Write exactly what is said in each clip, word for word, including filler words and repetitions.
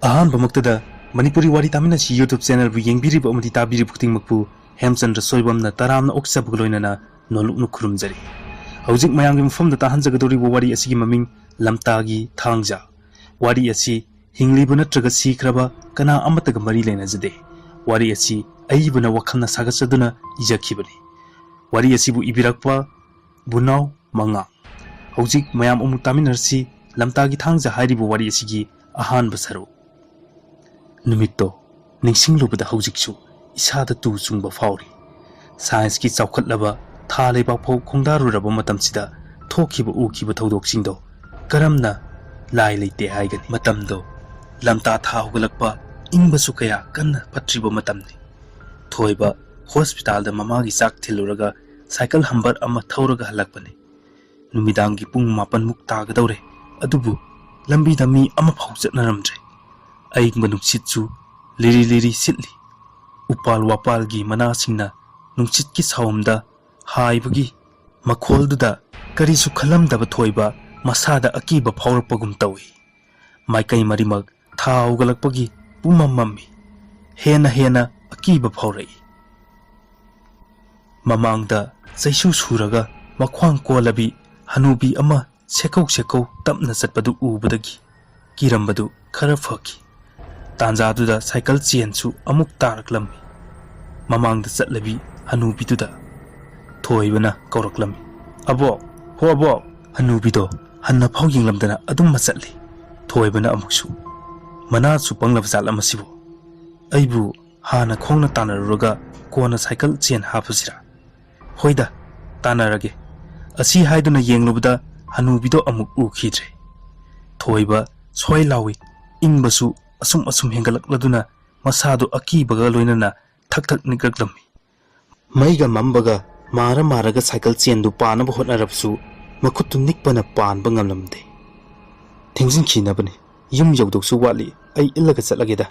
ꯑꯍꯥꯟꯕꯃꯛꯇꯗ ꯃꯅꯤꯄꯨꯔꯤ ꯋꯥꯔꯤ ꯇꯥꯃꯤꯟꯅꯁꯤ YouTube channelꯕꯨ ꯌꯦꯡꯕꯤꯔꯤꯕ ꯑꯃꯗꯤ ꯇꯥꯕꯤꯔꯤꯕ ꯈꯨꯗꯤꯡꯃꯛꯄꯨ ꯍꯦꯝꯆꯟꯗ꯭ꯔ ꯁꯣꯏꯕꯝꯅ ꯇꯔꯥꯝꯅ ꯑꯣꯛꯆꯕꯒ ꯂꯣꯏꯅꯅ ꯅꯣꯂꯨꯛꯅ ꯈꯨꯔꯨꯝꯖꯔꯤ꯫ ꯍꯧꯖꯤꯛ ꯃꯌꯥꯝꯒꯤ ꯃꯐꯝꯗ ꯇꯥꯍꯟꯖꯒꯗꯧꯔꯤꯕ ꯋꯥꯔꯤ ꯑꯁꯤꯒꯤ ꯃꯃꯤꯡ ꯂꯝꯇꯥꯒꯤ ꯊꯥꯡꯖ꯫ ꯋꯥꯔꯤ ꯑꯁꯤ ꯍꯤꯡꯂꯤꯕ ꯅꯠꯇ꯭ꯔꯒ ꯁꯤꯈ꯭ꯔꯕ ꯀꯅꯥ ꯑꯃꯠꯇꯒ ꯃꯔꯤ ꯂꯩꯅꯖꯗꯦ꯫ ꯋꯥꯔꯤ ꯑꯁꯤ ꯑꯏꯕꯅ ꯋꯥꯈꯜꯅ ꯁꯥꯒꯠꯆꯗꯨꯅ ꯏꯖꯈꯤꯕꯅꯤ꯫ ꯋꯥꯔꯤ ꯑꯁꯤꯕꯨ ꯏꯕꯤꯔꯛꯄ ꯕꯨꯅꯥꯎ ꯃꯉꯥ꯫ ꯍꯧꯖꯤꯛ ꯃꯌꯥꯝ ꯑꯃꯨꯛ ꯇꯥꯃꯤꯟꯅꯔꯁꯤ ꯂꯝꯇꯥꯒꯤ ꯊꯥꯡꯖ ꯍꯥꯏꯔꯤꯕ ꯋꯥꯔꯤ ꯑꯁꯤꯒꯤ ꯑꯍꯥꯟꯕ ꯁꯔꯨꯛ꯫ ꯅꯨꯃꯤꯠꯇꯣ ꯅꯤꯡꯁꯤꯡꯂꯨꯕꯗ ꯍꯧꯖꯤꯛꯁꯨ ꯏꯁꯥꯗ ꯇꯨ ꯆꯨꯡꯕ ꯐꯥꯎꯔꯤ꯫ Scienceꯀꯤ ꯆꯥꯎꯈꯠꯂꯕ ꯊꯥ ꯂꯩꯕꯥꯛ ꯐꯥꯎ ꯈꯣꯡꯗꯥꯔꯨꯔꯕ ꯃꯇꯝꯁꯤꯗ ꯊꯣꯛꯈꯤꯕ ꯎꯈꯤꯕ ꯊꯧꯗꯣꯛꯁꯤꯡꯗꯣ ꯀꯔꯝꯅ ꯂꯥꯏ ꯂꯩꯇꯦ ꯍꯥꯏꯒꯅꯤ? ꯃꯇꯝꯗꯣ ꯂꯝꯇꯥ ꯊꯥ ꯍꯧꯒꯠꯂꯛꯄ, ꯏꯪꯕꯁꯨ ꯀꯌꯥ ꯀꯟꯅ ꯐꯠꯇ꯭ꯔꯤꯕ ꯃꯇꯝꯅꯤ꯫ ꯊꯣꯏꯕ hospitalꯗ ꯃꯃꯥꯒꯤ ꯆꯥꯛ ꯊꯤꯜꯂꯨꯔꯒ ꯁꯥꯏꯀꯜ ꯍꯝꯕꯔ ꯑꯃ ꯊꯧꯔꯒ ꯍꯜꯂꯛꯄꯅꯤ꯫ ꯅꯨꯃꯤꯗꯥꯡꯒꯤ ꯄꯨꯡ ꯃꯥꯄꯟꯃꯨꯛ ꯇꯥꯒꯗꯧꯔꯦ, ꯑꯗꯨꯕꯨ ꯂꯝꯕꯤꯗ ꯃꯤ ꯑꯃꯐꯥꯎ ꯆꯠꯅꯔꯝꯗ꯭ꯔꯦ꯫ ꯑꯏꯪꯕ ꯅꯨꯡꯁꯤꯠꯁꯨ ꯂꯤꯔꯤ ꯂꯤꯔꯤ ꯁꯤꯠꯂꯤ꯫ ꯎꯄꯥꯜ ꯋꯥꯄꯥꯜꯒꯤ ꯃꯅꯥꯁꯤꯡꯅ ꯅꯨꯡꯁꯤꯠꯀꯤ ꯁꯥꯎꯝꯗ ꯍꯥꯏꯕꯒꯤ ꯃꯈꯣꯜꯗꯨꯗ ꯀꯔꯤꯁꯨ ꯈꯜꯂꯝꯗꯕ ꯊꯣꯏꯕ ꯃꯁꯥꯗ ꯑꯀꯤꯕ ꯐꯥꯎꯔꯛꯄꯒꯨꯝ ꯇꯧꯏ꯫ ꯃꯥꯏꯀꯩ ꯃꯔꯤꯃꯛ ꯊꯥ ꯍꯧꯒꯠꯂꯛꯄꯒꯤ ꯄꯨꯝꯃꯝ ꯃꯝꯃꯤ꯫ ꯍꯦꯟꯅ ꯍꯦꯟꯅ ꯑꯀꯤꯕ ꯐꯥꯎꯔꯛꯏ꯫ ꯃꯃꯥꯡꯗ ꯆꯩꯁꯨ ꯁꯨꯔꯒ ꯃꯈ꯭ꯋꯥꯡ ꯀꯣꯜꯂꯕꯤ ꯍꯅꯨꯕꯤ ꯑꯃ ꯁꯦꯀꯧ ꯁꯦꯀꯧ ꯇꯞꯅ ꯆꯠꯄꯗꯨ ꯎꯕꯗꯒꯤ ꯀꯤꯔꯝꯕꯗꯨ ꯈꯔ ꯐꯈꯤ꯫ ꯇꯥꯟꯖꯥꯗꯨꯗ ꯁꯥꯏꯀꯜ ꯆꯦꯟꯁꯨ ꯑꯃꯨꯛ ꯇꯥꯔꯛꯂꯝꯃꯤ꯫ ꯃꯃꯥꯡꯗ ꯆꯠꯂꯕꯤ ꯍꯅꯨꯕꯤꯗꯨꯗ ꯊꯣꯏꯕꯅ ꯀꯧꯔꯛꯂꯝꯃꯤ, "ꯑꯕꯣꯛ, ꯍꯣ ꯑꯕꯣꯛ!" ꯍꯅꯨꯕꯤꯗꯣ ꯍꯟꯅ ꯐꯥꯎ ꯌꯦꯡꯂꯝꯗꯅ ꯑꯗꯨꯝ ꯃꯆꯠꯂꯤ꯫ ꯊꯣꯏꯕꯅ ꯑꯃꯨꯛꯁꯨ, "ꯃꯅꯥꯁꯨ ꯄꯪꯂꯕ ꯖꯥꯠꯂ ꯃꯁꯤꯕꯨ? ꯑꯩꯕꯨ ꯍꯥꯟꯅ ꯈꯣꯡꯅ ꯇꯥꯟꯅꯔꯨꯔꯒ ꯀꯣꯟꯅ ꯁꯥꯏꯀꯜ ꯆꯦꯟ ꯍꯥꯞꯄꯁꯤꯔꯥ? ꯍꯣꯏꯗ, ꯇꯥꯟꯅꯔꯒꯦ"꯫ ꯑꯁꯤ ꯍꯥꯏꯗꯨꯅ ꯌꯦꯡꯂꯨꯕꯗ ꯍꯅꯨꯕꯤꯗꯣ ꯑꯃꯨꯛ ꯎꯈꯤꯗ꯭ꯔꯦ꯫ ꯊꯣꯏꯕ ꯁ꯭ꯋꯥꯏ ꯂꯥꯎꯏ, ꯏꯪꯕꯁꯨ ꯑꯁꯨꯝ ꯑꯁꯨꯝ ꯍꯦꯟꯒꯠꯂꯛꯂꯗꯨꯅ ꯃꯁꯥꯗꯨ ꯑꯀꯤꯕꯒ ꯂꯣꯏꯅꯅ ꯊꯛ ꯊꯛ ꯅꯤꯛꯂꯛꯂꯝꯃꯤ꯫ ꯃꯩꯒ ꯃꯝꯕꯒ ꯃꯥꯔ ꯃꯥꯔꯒ ꯁꯥꯏꯀꯜ ꯆꯦꯟꯗꯨ ꯄꯥꯅꯕ ꯍꯣꯠꯅꯔꯕꯁꯨ ꯃꯈꯨꯠꯇꯨ ꯅꯤꯛꯄꯅ ꯄꯥꯟꯕ ꯉꯝꯂꯝꯗꯦ꯫ "ꯊꯦꯡꯖꯤꯟꯈꯤꯅꯕꯅꯤ, ꯌꯨꯝ ꯌꯧꯗꯧꯁꯨ ꯋꯥꯠꯂꯤ, ꯑꯩ ꯏꯜꯂꯒ ꯆꯠꯂꯒꯦꯗ"꯫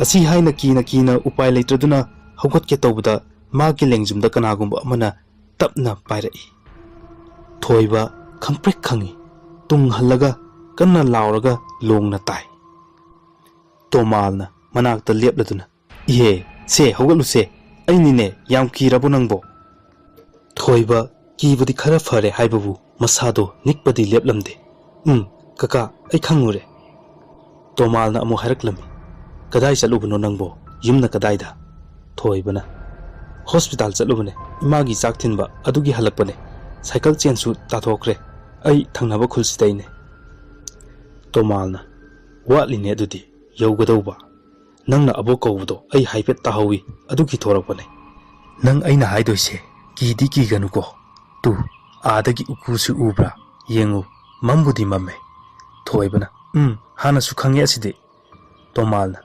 ꯑꯁꯤ ꯍꯥꯏꯅ ꯀꯤꯅ ꯀꯤꯅ ꯎꯄꯥꯏ ꯂꯩꯇ꯭ꯔꯗꯨꯅ ꯍꯧꯒꯠꯀꯦ ꯇꯧꯕꯗ ꯃꯥꯒꯤ ꯂꯦꯡꯖꯨꯝꯗ ꯀꯅꯥꯒꯨꯝꯕ ꯑꯃꯅ ꯇꯞꯅ ꯄꯥꯏꯔꯛꯏ꯫ ꯊꯣꯏꯕ ꯈꯪꯄ꯭ꯔꯦꯛ ꯈꯪꯏ꯫ ꯇꯨꯡ ꯍꯜꯂꯒ ꯀꯟꯅ ꯂꯥꯎꯔꯒ ꯂꯣꯡꯅ ꯇꯥꯏ꯫ ꯇꯣꯃꯥꯜꯅ ꯃꯅꯥꯛꯇ ꯂꯦꯞꯂꯗꯨꯅ, "ꯏꯍꯦ, ꯁꯦ, ꯍꯧꯒꯠꯂꯨꯁꯦ꯫ ꯑꯩꯅꯤꯅꯦ, ꯌꯥꯝ ꯀꯤꯔꯕꯣ ꯅꯪꯕꯣ?" ꯊꯣꯏꯕ ꯀꯤꯕꯗꯤ ꯈꯔ ꯐꯔꯦ ꯍꯥꯏꯕꯕꯨ ꯃꯁꯥꯗꯣ ꯅꯤꯛꯄꯗꯤ ꯂꯦꯞꯂꯝꯗꯦ꯫ "ꯎꯝ, ꯀꯀꯥ, ꯑꯩ ꯈꯪꯉꯨꯔꯦ꯫" ꯇꯣꯃꯥꯜꯅ ꯑꯃꯨꯛ ꯍꯥꯏꯔꯛꯂꯝꯃꯤ, "ꯀꯗꯥꯏ ꯆꯠꯂꯨꯕꯅꯣ ꯅꯪꯕꯣ? ꯌꯨꯝꯅ ꯀꯗꯥꯏꯗ?" ꯊꯣꯏꯕꯅ, "ꯍꯣꯁꯄꯤꯇꯥꯜ ꯆꯠꯂꯨꯕꯅꯦ, ꯏꯃꯥꯒꯤ ꯆꯥꯛ ꯊꯤꯟꯕ ꯑꯗꯨꯒꯤ ꯍꯜꯂꯛꯄꯅꯦ꯫ ꯁꯥꯏꯀꯜ ꯆꯦꯟꯁꯨ ꯇꯥꯊꯣꯛꯈ꯭ꯔꯦ꯫ ꯑꯩ ꯊꯪꯅꯕ ꯈꯨꯜꯁꯤꯗꯩꯅꯦ꯫" ꯇꯣꯃꯥꯜꯅ, "ꯋꯥꯠꯂꯤꯅꯦ ꯑꯗꯨꯗꯤ, ꯌꯧꯒꯗꯧꯕ꯫ ꯅꯪꯅ ꯑꯕꯣꯛ ꯀꯧꯕꯗꯣ ꯑꯩ ꯍꯥꯏꯐꯦꯠ ꯇꯥꯍꯧꯏ, ꯑꯗꯨꯒꯤ ꯊꯣꯔꯛꯄꯅꯦ꯫ ꯅꯪ ꯑꯩꯅ ꯍꯥꯏꯗꯣꯏꯁꯦ ꯀꯤꯗꯤ ꯀꯤꯒꯅꯨꯀꯣ꯫ ꯇꯨ, ꯑꯥꯗꯒꯤ ꯎꯀꯨꯁꯤ ꯎꯕ꯭ꯔꯥ? ꯌꯦꯡꯉꯨ, ꯃꯝꯕꯨꯗꯤ ꯃꯝꯃꯦ꯫" ꯊꯣꯏꯕꯅ, "ꯎꯝ, ꯍꯥꯟꯅꯁꯨ ꯈꯪꯉꯦ ꯑꯁꯤꯗꯤ꯫" ꯇꯣꯃꯥꯜꯅ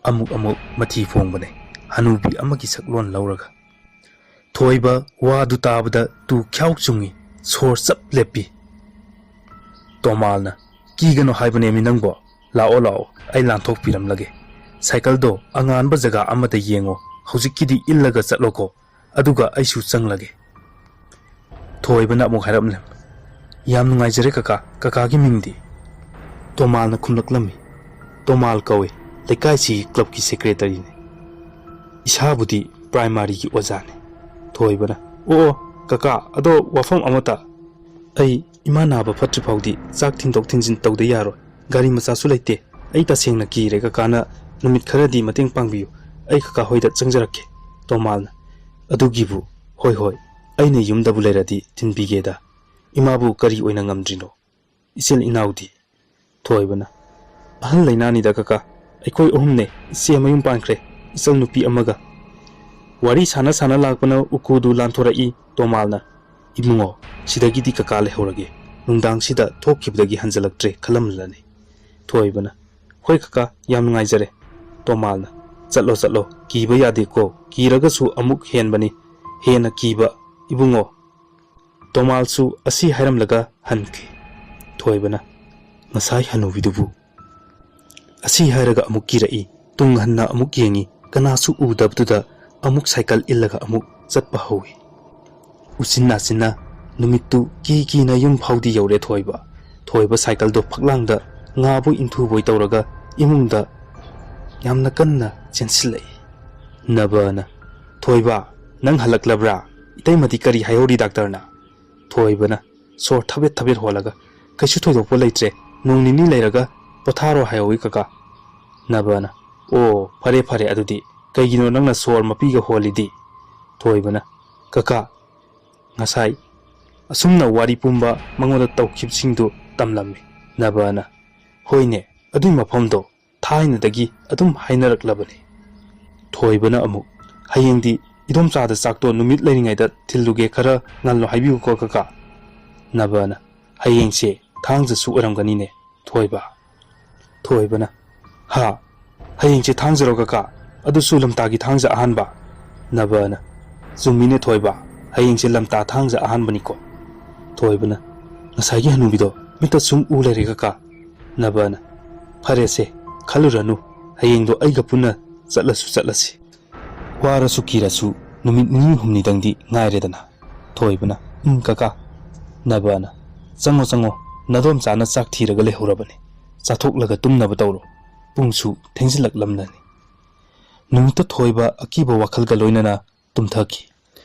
ꯑꯃꯨꯛ ꯑꯃꯨꯛ ꯃꯊꯤ ꯐꯣꯡꯕꯅꯦ, ꯍꯅꯨꯕꯤ ꯑꯃꯒꯤ ꯁꯛꯂꯣꯟ ꯂꯧꯔꯒ꯫ ꯊꯣꯏꯕ ꯋꯥꯗꯨ ꯇꯥꯕꯗ ꯇꯨ ꯈ꯭ꯌꯥꯎ ꯆꯨꯡꯉꯤ, ꯁꯣꯔ ꯆꯞ ꯂꯦꯞꯄꯤ꯫ ꯇꯣꯃꯥꯜꯅ, "ꯀꯤꯒꯅꯨ ꯍꯥꯏꯕꯅꯦꯃꯤ ꯅꯪꯕꯣ꯫ ꯂꯥꯛꯑꯣ, ꯂꯥꯛꯑꯣ, ꯑꯩ ꯂꯥꯟꯊꯣꯛꯄꯤꯔꯝꯂꯒꯦ꯫ ꯁꯥꯏꯀꯜꯗꯣ ꯑꯉꯥꯟꯕ ꯖꯒꯥ ꯑꯃꯗ ꯌꯦꯡꯉꯣ, ꯍꯧꯖꯤꯛꯀꯤꯗꯤ ꯏꯜꯂꯒ ꯆꯠꯂꯣꯀꯣ, ꯑꯗꯨꯒ ꯑꯩꯁꯨ ꯆꯪꯂꯒꯦ꯫" ꯊꯣꯏꯕꯅ ꯑꯃꯨꯛ ꯍꯥꯏꯔꯞꯅꯦ, "ꯌꯥꯝ ꯅꯨꯡꯉꯥꯏꯖꯔꯦ ꯀꯀꯥ, ꯀꯀꯥꯒꯤ ꯃꯤꯡꯗꯤ?" ꯇꯣꯃꯥꯜꯅ ꯈꯨꯝꯂꯛꯂꯝꯃꯤ, "ꯇꯣꯃꯥꯜ ꯀꯧꯏ, ꯂꯩꯀꯥꯏꯁꯤꯒꯤ ꯀ꯭ꯂꯕꯀꯤ ꯁꯦꯀ꯭ꯔꯦꯇꯔꯤꯅꯤ꯫" "ꯏꯁꯥꯕꯨꯗꯤ ꯄ꯭ꯔꯥꯏꯃꯥꯔꯤꯒꯤ ꯑꯣꯖꯥꯅꯤ꯫" ꯊꯣꯏꯕꯅ, "ꯑꯣ, ꯑꯣ, ꯀꯀꯥ, ꯑꯗꯣ ꯋꯥꯐꯝ ꯑꯃꯇ꯫ ꯑꯩ ꯏꯃꯥ ꯅꯥꯕ ꯐꯠꯇ꯭ꯔꯤ ꯐꯥꯎꯗꯤ ꯆꯥꯛ ꯊꯤꯟꯗꯣꯛ ꯊꯤꯟꯖꯤꯟ ꯇꯧꯗ ꯌꯥꯔꯣꯏ꯫ ꯒꯥꯔꯤ ꯃꯆꯥꯁꯨ ꯂꯩꯇꯦ꯫ ꯑꯩ ꯇꯁꯦꯡꯅ ꯀꯤꯔꯦ꯫ ꯀꯀꯥꯅ ꯅꯨꯃꯤꯠ ꯈꯔꯗꯤ ꯃꯇꯦꯡ ꯄꯥꯡꯕꯤꯌꯨ꯫ ꯑꯩ ꯀꯀꯥ ꯍꯣꯏꯗ ꯆꯪꯖꯔꯛꯀꯦ꯫" ꯇꯣꯃꯥꯜꯅ, "ꯑꯗꯨꯒꯤꯕꯨ, ꯍꯣꯏ, ꯍꯣꯏ, ꯑꯩꯅ ꯌꯨꯝꯗꯕꯨ ꯂꯩꯔꯗꯤ ꯊꯤꯟꯕꯤꯒꯦꯗ꯫ ꯏꯃꯥꯕꯨ ꯀꯔꯤ ꯑꯣꯏꯅ ꯉꯝꯗ꯭ꯔꯤꯅꯣ? ꯏꯆꯤꯜ ꯏꯅꯥꯎꯗꯤ?" ꯊꯣꯏꯕꯅ, "ꯑꯍꯜ ꯂꯩꯅꯥꯅꯤꯗ ꯀꯀꯥ꯫ ꯑꯩꯈꯣꯏ ꯑꯍꯨꯝꯅꯦ, ꯏꯆꯦ ꯃꯌꯨꯝ ꯄꯥꯟꯈ꯭ꯔꯦ, ꯏꯆꯜ ꯅꯨꯄꯤ ꯑꯃꯒ꯫" ꯋꯥꯔꯤ ꯁꯥꯟꯅ ꯁꯥꯟꯅ ꯂꯥꯛꯄꯅ ꯎꯀꯨꯗꯨ ꯂꯥꯟꯊꯣꯔꯛꯏ꯫ ꯇꯣꯃꯥꯜꯅ, "ꯏꯕꯨꯡꯉꯣ, ꯁꯤꯗꯒꯤꯗꯤ ꯀꯀꯥ ꯂꯩꯍꯧꯔꯒꯦ꯫ ꯅꯨꯡꯗꯥꯡꯁꯤꯗ ꯊꯣꯛꯈꯤꯕꯗꯒꯤ ꯍꯟꯖꯤꯜꯂꯛꯇ꯭ꯔꯦ ꯈꯜꯂꯝꯂꯅꯤ꯫" ꯊꯣꯏꯕꯅ, "ꯍꯣꯏ ꯀꯀꯥ, ꯌꯥꯝ ꯅꯨꯡꯉꯥꯏꯖꯔꯦ꯫" ꯇꯣꯃꯥꯜꯅ, "ꯆꯠꯂꯣ, ꯆꯠꯂꯣ, ꯀꯤꯕ ꯌꯥꯗꯦꯀꯣ, ꯀꯤꯔꯒꯁꯨ ꯑꯃꯨꯛ ꯍꯦꯟꯕꯅꯤ, ꯍꯦꯟꯅ ꯀꯤꯕ, ꯏꯕꯨꯡꯉꯣ꯫" ꯇꯣꯃꯥꯜꯁꯨ ꯑꯁꯤ ꯍꯥꯏꯔꯝꯂꯒ ꯍꯟꯈꯤ꯫ ꯊꯣꯏꯕꯅ, "ꯉꯁꯥꯏ ꯍꯅꯨꯕꯤꯗꯨꯕꯨ?" ꯑꯁꯤ ꯍꯥꯏꯔꯒ ꯑꯃꯨꯛ ꯀꯤꯔꯛꯏ꯫ ꯇꯨꯡ ꯍꯟꯅ ꯑꯃꯨꯛ ꯌꯦꯡꯉꯤ, ꯀꯅꯥꯁꯨ ꯎꯗꯕꯗꯨꯗ ꯑꯃꯨꯛ ꯁꯥꯏꯀꯜ ꯏꯜꯂꯒ ꯑꯃꯨꯛ ꯆꯠꯄ ꯍꯧꯏ꯫ ꯎꯆꯤꯟ ꯅꯥꯆꯤꯟꯅ ꯅꯨꯃꯤꯠꯇꯨ ꯀꯤ ꯀꯤꯅ ꯌꯨꯝ ꯐꯥꯎꯗꯤ ꯌꯧꯔꯦ ꯊꯣꯏꯕ꯫ ꯊꯣꯏꯕ ꯁꯥꯏꯀꯜꯗꯣ ꯐꯛꯂꯥꯡꯗ ꯉꯥꯕꯣꯏ ꯏꯟꯊꯨꯕꯣꯏ ꯇꯧꯔꯒ ꯏꯃꯨꯡꯗ ꯌꯥꯝꯅ ꯀꯟꯅ ꯆꯦꯟꯁꯤꯜꯂꯛꯏ꯫ ꯅꯕꯅ, "ꯊꯣꯏꯕ, ꯅꯪ ꯍꯜꯂꯛꯂꯕ꯭ꯔꯥ? ꯏꯇꯩꯃꯗꯤ ꯀꯔꯤ ꯍꯥꯏꯍꯧꯔꯤ ꯗꯥꯛꯇꯔꯅ?" ꯊꯣꯏꯕꯅ ꯁꯣꯔ ꯊꯕꯦꯠ ꯊꯕꯦꯠ ꯍꯣꯜꯂꯒ, "ꯀꯩꯁꯨ ꯊꯣꯏꯗꯣꯛꯄ ꯂꯩꯇ꯭ꯔꯦ, ꯅꯣꯡ ꯅꯤꯅꯤ ꯂꯩꯔꯒ ꯄꯣꯊꯥꯔꯣ ꯍꯥꯏꯍꯧꯋꯤ ꯀꯀꯥ꯫" ꯅꯕꯅ, "ꯑꯣ, ꯐꯔꯦ ꯐꯔꯦ, ꯑꯗꯨꯗꯤ ꯀꯩꯒꯤꯅꯣ ꯅꯪꯅ ꯁꯣꯔ ꯃꯄꯤꯒ ꯍꯣꯜꯂꯤꯗꯤ?" ꯊꯣꯏꯕꯅ, "ꯀꯀꯥ, ꯉꯁꯥꯏ ꯑꯁꯨꯝꯅ ꯋꯥꯔꯤ ꯄꯨꯝꯕ ꯃꯉꯣꯟꯗ ꯇꯧꯈꯤꯕꯁꯤꯡꯗꯨ ꯇꯝꯂꯝꯃꯤ꯫" ꯅꯕꯅ, "ꯍꯣꯏꯅꯦ, ꯑꯗꯨꯏ ꯃꯐꯝꯗꯣ ꯊꯥꯏꯅꯗꯒꯤ ꯑꯗꯨꯝ ꯍꯥꯏꯅꯔꯛꯂꯕꯅꯤ꯫" ꯊꯣꯏꯕꯅ ꯑꯃꯨꯛ, "ꯍꯌꯦꯡꯗꯤ ꯏꯗꯣꯝꯆꯥꯗ ꯆꯥꯛꯇꯣ ꯅꯨꯃꯤꯠ ꯂꯩꯔꯤꯉꯩꯗ ꯊꯤꯜꯂꯨꯒꯦ, ꯈꯔ ꯉꯜꯂꯣ ꯍꯥꯏꯕꯤꯌꯨꯀꯣ ꯀꯀꯥ꯫" ꯅꯕꯅ, "ꯍꯌꯦꯡꯁꯦ ꯊꯥꯡꯖꯁꯨ ꯑꯣꯏꯔꯝꯒꯅꯤꯅꯦ ꯊꯣꯏꯕ꯫" ꯊꯣꯏꯕꯅ, "ꯍꯥ? ꯍꯌꯦꯡꯁꯦ ꯊꯥꯡꯖꯔꯣ ꯀꯀꯥ? ꯑꯗꯨꯁꯨ ꯂꯝꯇꯥꯒꯤ ꯊꯥꯡꯖ ꯑꯍꯥꯟꯕ?" ꯅꯕꯅ, "ꯆꯨꯝꯃꯤꯅꯦ ꯊꯣꯏꯕ, ꯍꯌꯦꯡꯁꯦ ꯂꯝꯇꯥ ꯊꯥꯡꯖ ꯑꯍꯥꯟꯕꯅꯤꯀꯣ꯫" ꯊꯣꯏꯕꯅ, "ꯉꯁꯥꯏꯒꯤ ꯍꯅꯨꯕꯤꯗꯣ ꯃꯤꯠꯇ ꯁꯨꯝ ꯎ ꯂꯩꯔꯦ ꯀꯀꯥ꯫" ꯅꯕꯅ, "ꯐꯔꯦꯁꯦ, ꯈꯜꯂꯨꯔꯅꯨ, ꯍꯌꯦꯡꯗꯣ ꯑꯩꯒ ꯄꯨꯟꯅ ꯆꯠꯂꯁꯨ ꯆꯠꯂꯁꯤ꯫ ꯋꯥꯔꯁꯨ ꯀꯤꯔꯁꯨ ꯅꯨꯃꯤꯠ ꯅꯤꯅꯤ ꯍꯨꯝꯅꯤꯗꯪꯗꯤ ꯉꯥꯏꯔꯦꯗꯅ꯫" ꯊꯣꯏꯕꯅ, "ꯎꯝ ꯀꯀꯥ꯫" ꯅꯕꯅ, "ꯆꯪꯉꯣ ꯆꯪꯉꯣ, ꯅꯗꯣꯝꯆꯥꯅ ꯆꯥꯛ ꯊꯤꯔꯒ ꯂꯩꯍꯧꯔꯕꯅꯤ, ꯆꯥꯊꯣꯛꯂꯒ ꯇꯨꯝꯅꯕ ꯇꯧꯔꯣ, ꯄꯨꯡꯁꯨ ꯊꯦꯡꯖꯤꯜꯂꯛꯂꯝꯂꯅꯤ꯫" ꯅꯨꯃꯤꯠꯇ ꯊꯣꯏꯕ ꯑꯀꯤꯕ ꯋꯥꯈꯜꯒ ꯂꯣꯏꯅꯅ ꯇꯨꯝꯊꯈꯤ꯫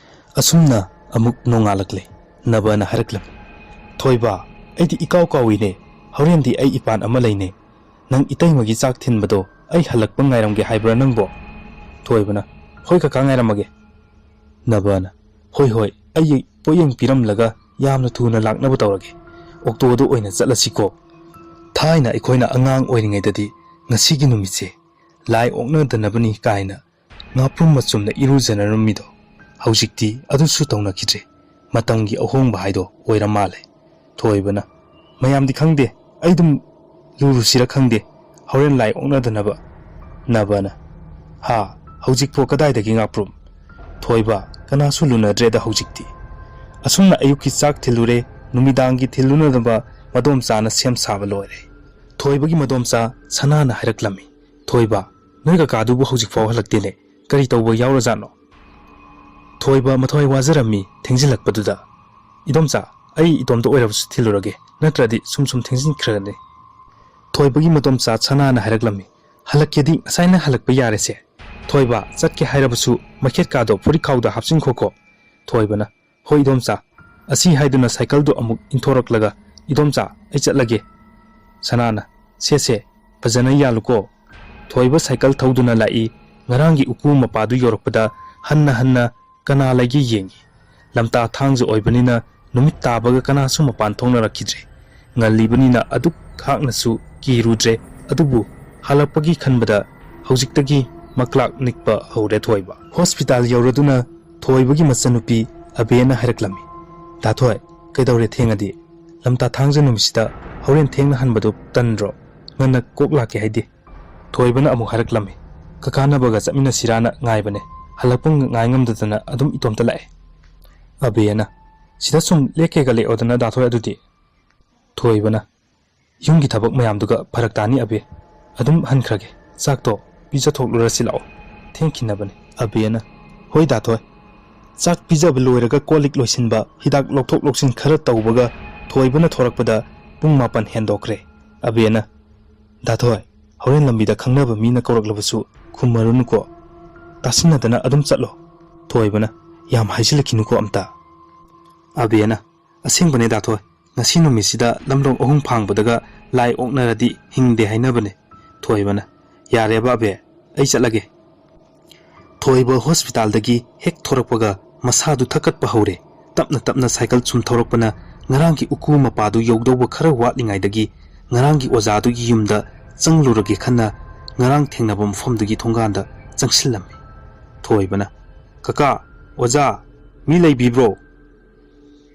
ꯑꯁꯨꯝꯅ ꯑꯃꯨꯛ ꯅꯣꯡꯉꯥꯜꯂꯛꯂꯦ꯫ ꯅꯕꯅ ꯍꯥꯏꯔꯛꯂꯝꯃꯤ, "ꯊꯣꯏꯕ, ꯑꯩꯗꯤ ꯏꯀꯥꯎ ꯀꯥꯎꯏꯅꯦ, ꯍꯣꯔꯦꯟꯗꯤ ꯑꯩ ꯏꯄꯥꯟ ꯑꯃ ꯂꯩꯅꯦ꯫ ꯅꯪ ꯏꯇꯩꯃꯒꯤ ꯆꯥꯛ ꯊꯤꯟꯕꯗꯣ ꯑꯩ ꯍꯜꯂꯛꯄ ꯉꯥꯏꯔꯝꯒꯦ ꯍꯥꯏꯕ꯭ꯔꯥ ꯅꯪꯕꯣ?" ꯊꯣꯏꯕꯅ, "ꯍꯣꯏ ꯀꯀꯥ, ꯉꯥꯏꯔꯝꯃꯒꯦ꯫" ꯅꯕꯅ, "ꯍꯣꯏ ꯍꯣꯏ, ꯑꯩ ꯄꯣꯠꯌꯦꯡ ꯄꯤꯔꯝꯂꯒ ꯌꯥꯝꯅ ꯊꯨꯅ ꯂꯥꯛꯅꯕ ꯇꯧꯔꯒꯦ, ꯑꯣꯛꯇꯣꯗ ꯑꯣꯏꯅ ꯆꯠꯂꯁꯤꯀꯣ꯫ ꯊꯥꯏꯅ ꯑꯩꯈꯣꯏꯅ ꯑꯉꯥꯡ ꯑꯣꯏꯔꯤꯉꯩꯗꯗꯤ ꯉꯁꯤꯒꯤ ꯅꯨꯃꯤꯠꯁꯦ ꯂꯥꯏ ꯑꯣꯛꯅꯗꯅꯕꯅꯤ ꯀꯥꯏꯅ ꯉꯥꯄ꯭ꯔꯨꯝ ꯃꯆꯨꯝꯅ ꯏꯔꯨꯖꯅꯔꯝꯃꯤꯗꯣ, ꯍꯧꯖꯤꯛꯇꯤ ꯑꯗꯨꯁꯨ ꯇꯧꯅꯈꯤꯗ꯭ꯔꯦ꯫ ꯃꯇꯝꯒꯤ ꯑꯍꯣꯡꯕ ꯍꯥꯏꯗꯣ ꯑꯣꯏꯔ ꯃꯥꯜꯂꯦ꯫" ꯊꯣꯏꯕꯅ, "ꯃꯌꯥꯝꯗꯤ ꯈꯪꯗꯦ, ꯑꯩ ꯑꯗꯨꯝ ꯂꯨꯔꯨꯁꯤꯔ ꯈꯪꯗꯦ, ꯍꯣꯔꯦꯟ ꯂꯥꯏ ꯑꯣꯛꯅꯗꯅꯕ꯫" ꯅꯕꯅ, "ꯍꯥ? ꯍꯧꯖꯤꯛꯄꯣ ꯀꯗꯥꯏꯗꯒꯤ ꯉꯥꯄ꯭ꯔꯨꯝ? ꯊꯣꯏꯕ, ꯀꯅꯥꯁꯨ ꯂꯨꯅꯗ꯭ꯔꯦꯗ ꯍꯧꯖꯤꯛꯇꯤ꯫ ꯑꯁꯨꯝꯅ ꯑꯌꯨꯛꯀꯤ ꯆꯥꯛ ꯊꯤꯜꯂꯨꯔꯦ, ꯅꯨꯃꯤꯗꯥꯡꯒꯤ ꯊꯤꯜꯂꯨꯅꯅꯕ ꯃꯗꯣꯝꯆꯥꯅ ꯁꯦꯝ ꯁꯥꯕ ꯂꯣꯏꯔꯦ꯫" ꯊꯣꯏꯕꯒꯤ ꯃꯗꯣꯝꯆꯥ ꯁꯅꯥꯅ ꯍꯥꯏꯔꯛꯂꯝꯃꯤ, "ꯊꯣꯏꯕ, ꯅꯣꯏ ꯀꯀꯥꯗꯨꯕꯨ ꯍꯧꯖꯤꯛꯐꯥꯎ ꯍꯜꯂꯛꯇꯦꯅꯦ, ꯀꯔꯤ ꯇꯧꯕ ꯌꯥꯎꯔꯖꯥꯠꯅꯣ?" ꯊꯣꯏꯕ ꯃꯊ꯭ꯋꯥꯏ ꯋꯥꯖꯔꯝꯃꯤ ꯊꯦꯡꯖꯤꯜꯂꯛꯄꯗꯨꯗ꯫ "ꯏꯗꯣꯝꯆꯥ, ꯑꯩ ꯏꯇꯣꯝꯇ ꯑꯣꯏꯔꯕꯁꯨ ꯊꯤꯜꯂꯨꯔꯒꯦ, ꯅꯠꯇ꯭ꯔꯗꯤ ꯁꯨꯝ ꯁꯨꯝ ꯊꯦꯡꯖꯤꯟꯈ꯭ꯔꯒꯅꯤ꯫" ꯊꯣꯏꯕꯒꯤ ꯃꯗꯣꯝꯆꯥ ꯁꯅꯥꯅ ꯍꯥꯏꯔꯛꯂꯝꯃꯤ, "ꯍꯜꯂꯛꯀꯦꯗꯤ ꯉꯁꯥꯏꯅ ꯍꯜꯂꯛꯄ ꯌꯥꯔꯦꯁꯦ꯫ ꯊꯣꯏꯕ, ꯆꯠꯀꯦ ꯍꯥꯏꯔꯕꯁꯨ ꯃꯩꯈꯦꯠꯀꯥꯗꯣ ꯐꯨꯔꯤꯠꯈꯥꯎꯗ ꯍꯥꯞꯆꯤꯟꯈꯣꯀꯣ꯫" ꯊꯣꯏꯕꯅ, "ꯍꯣꯏ ꯏꯗꯣꯝꯆꯥ꯫" ꯑꯁꯤ ꯍꯥꯏꯗꯨꯅ ꯁꯥꯏꯀꯜꯗꯨ ꯑꯃꯨꯛ ꯏꯟꯊꯣꯔꯛꯂꯒ, "ꯏꯗꯣꯝꯆꯥ, ꯑꯩ ꯆꯠꯂꯒꯦ꯫" ꯁꯅꯥꯅ, "ꯁꯦ ꯁꯦ, ꯐꯖꯅ ꯌꯥꯜꯂꯨꯀꯣ꯫" ꯊꯣꯏꯕ ꯁꯥꯏꯀꯜ ꯊꯧꯗꯨꯅ ꯂꯥꯛꯏ꯫ ꯉꯔꯥꯡꯒꯤ ꯎꯀꯨ ꯃꯄꯥꯗꯨ ꯌꯧꯔꯛꯄꯗ ꯍꯟꯅ ꯍꯟꯅ ꯀꯅꯥ ꯂꯩꯒꯦ ꯌꯦꯡꯉꯤ꯫ ꯂꯝꯇꯥ ꯊꯥꯡꯖ ꯑꯣꯏꯕꯅꯤꯅ ꯅꯨꯃꯤꯠ ꯇꯥꯕꯒ ꯀꯅꯥꯁꯨ ꯃꯄꯥꯟ ꯊꯣꯛꯅꯔꯛꯈꯤꯗ꯭ꯔꯦ꯫ ꯉꯜꯂꯤꯕꯅꯤꯅ ꯑꯗꯨꯛ ꯈꯥꯛꯅꯁꯨ ꯀꯤꯔꯨꯗ꯭ꯔꯦ꯫ ꯑꯗꯨꯕꯨ ꯍꯜꯂꯛꯄꯒꯤ ꯈꯟꯕꯗ ꯍꯧꯖꯤꯛꯇꯒꯤ ꯃꯀ꯭ꯂꯥꯛ ꯅꯤꯛꯄ ꯍꯧꯔꯦ ꯊꯣꯏꯕ꯫ ꯍꯣꯁꯄꯤꯇꯥꯜ ꯌꯧꯔꯗꯨꯅ ꯊꯣꯏꯕꯒꯤ ꯃꯆꯟꯅꯨꯄꯤ ꯑꯕꯦꯅ ꯍꯥꯏꯔꯛꯂꯝꯃꯤ, "ꯗꯥ ꯊꯣꯏ, ꯀꯩꯗꯧꯔꯦ ꯊꯦꯡꯉꯗꯤ? ꯂꯝꯇꯥ ꯊꯥꯡꯖ ꯅꯨꯃꯤꯠꯁꯤꯗ ꯍꯣꯔꯦꯟ ꯊꯦꯡꯅ ꯍꯟꯕꯗꯨ ꯇꯟꯗ꯭ꯔꯣ? ꯉꯟꯅ ꯀꯣꯛ ꯂꯥꯛꯀꯦ ꯍꯥꯏꯗꯤ?" ꯊꯣꯏꯕꯅ ꯑꯃꯨꯛ ꯍꯥꯏꯔꯛꯂꯝꯃꯤ, "ꯀꯀꯥ ꯅꯕꯒ ꯆꯠꯃꯤꯟꯅꯁꯤꯔꯥꯅ ꯉꯥꯏꯕꯅꯦ, ꯍꯜꯂꯛꯄ ꯉꯥꯏ ꯉꯝꯗꯗꯅ ꯑꯗꯨꯝ ꯏꯇꯣꯝꯇ ꯂꯥꯛꯑꯦ꯫" ꯑꯕꯦꯅ, "ꯁꯤꯗ ꯁꯨꯝ ꯂꯦꯛꯀꯦꯒ ꯂꯦꯛꯑꯣꯗꯅ ꯗꯥ ꯊꯣꯏ ꯑꯗꯨꯗꯤ꯫" ꯊꯣꯏꯕꯅ, "ꯌꯨꯝꯒꯤ ꯊꯕꯛ ꯃꯌꯥꯝꯗꯨꯒ ꯐꯔꯛ ꯇꯥꯅꯤ ꯑꯕꯦ, ꯑꯗꯨꯝ ꯍꯟꯈ꯭ꯔꯒꯦ꯫ ꯆꯥꯛꯇꯣ ꯄꯤꯖꯊꯣꯛꯂꯨꯔꯁꯤ ꯂꯥꯛꯑꯣ, ꯊꯦꯡꯈꯤꯅꯕꯅꯤ꯫" ꯑꯕꯦꯅ, "ꯍꯣꯏ ꯗꯥ ꯊꯣꯏ꯫" ꯆꯥꯛ ꯄꯤꯖꯕ ꯂꯣꯏꯔꯒ ꯀꯣꯜ ꯂꯤꯛ ꯂꯣꯏꯁꯤꯟꯕ, ꯍꯤꯗꯥꯛ ꯂꯧꯊꯣꯛ ꯂꯧꯁꯤꯟ ꯈꯔ ꯇꯧꯕꯒ ꯊꯣꯏꯕꯅ ꯊꯣꯔꯛꯄꯗ ꯄꯨꯡ ꯃꯥꯄꯟ ꯍꯦꯟꯗꯣꯛꯈ꯭ꯔꯦ꯫ ꯑꯕꯦꯅ, "ꯗꯥ ꯊꯣꯏ, ꯍꯣꯔꯦꯟ ꯂꯝꯕꯤꯗ ꯈꯪꯅꯕ ꯃꯤꯅ ꯀꯧꯔꯛꯂꯕꯁꯨ ꯈꯨꯝꯃꯔꯨꯅꯨꯀꯣ, ꯇꯥꯁꯤꯟꯅꯗꯅ ꯑꯗꯨꯝ ꯆꯠꯂꯣ꯫" ꯊꯣꯏꯕꯅ, "ꯌꯥꯝ ꯍꯥꯏꯖꯤꯜꯂꯛꯈꯤꯅꯨꯀꯣ ꯑꯝꯇ꯫" ꯑꯕꯦꯅ, "ꯑꯁꯦꯡꯕꯅꯦ ꯗꯥ ꯊꯣꯏ, ꯉꯁꯤ ꯅꯨꯃꯤꯠꯁꯤꯗ ꯂꯝꯂꯣꯡ ꯑꯍꯨꯝ ꯐꯥꯡꯕꯗꯒ ꯂꯥꯏ ꯑꯣꯛꯅꯔꯗꯤ ꯍꯤꯡꯗꯦ ꯍꯥꯏꯅꯕꯅꯦ꯫" ꯊꯣꯏꯕꯅ, "ꯌꯥꯔꯦꯕ ꯑꯕꯦ, ꯑꯩ ꯆꯠꯂꯒꯦ꯫" ꯊꯣꯏꯕ ꯍꯣꯁꯄꯤꯇꯥꯜꯗꯒꯤ ꯍꯦꯛ ꯊꯣꯔꯛꯄꯒ ꯃꯁꯥꯗꯨ ꯊꯛꯀꯠꯄ ꯍꯧꯔꯦ꯫ ꯇꯞꯅ ꯇꯞꯅ ꯁꯥꯏꯀꯜ ꯁꯨꯝ ꯊꯧꯔꯛꯄꯅ ꯉꯔꯥꯡꯒꯤ ꯎꯀꯨ ꯃꯄꯥꯗꯨ ꯌꯧꯗꯧꯕ ꯈꯔ ꯋꯥꯠꯂꯤꯉꯩꯗꯒꯤ ꯉꯔꯥꯡꯒꯤ ꯑꯣꯖꯥꯗꯨꯒꯤ ꯌꯨꯝꯗ ꯆꯪꯂꯨꯔꯒꯦ ꯈꯟꯅ ꯉꯔꯥꯡ ꯊꯦꯡꯅꯕ ꯃꯐꯝꯗꯨꯒꯤ ꯊꯣꯡꯒꯥꯟꯗ ꯆꯪꯁꯤꯜꯂꯝꯃꯤ꯫ ꯊꯣꯏꯕꯅ, "ꯀꯀꯥ, ꯑꯣꯖꯥ, ꯃꯤ ꯂꯩꯕꯤꯕ꯭ꯔꯣ?"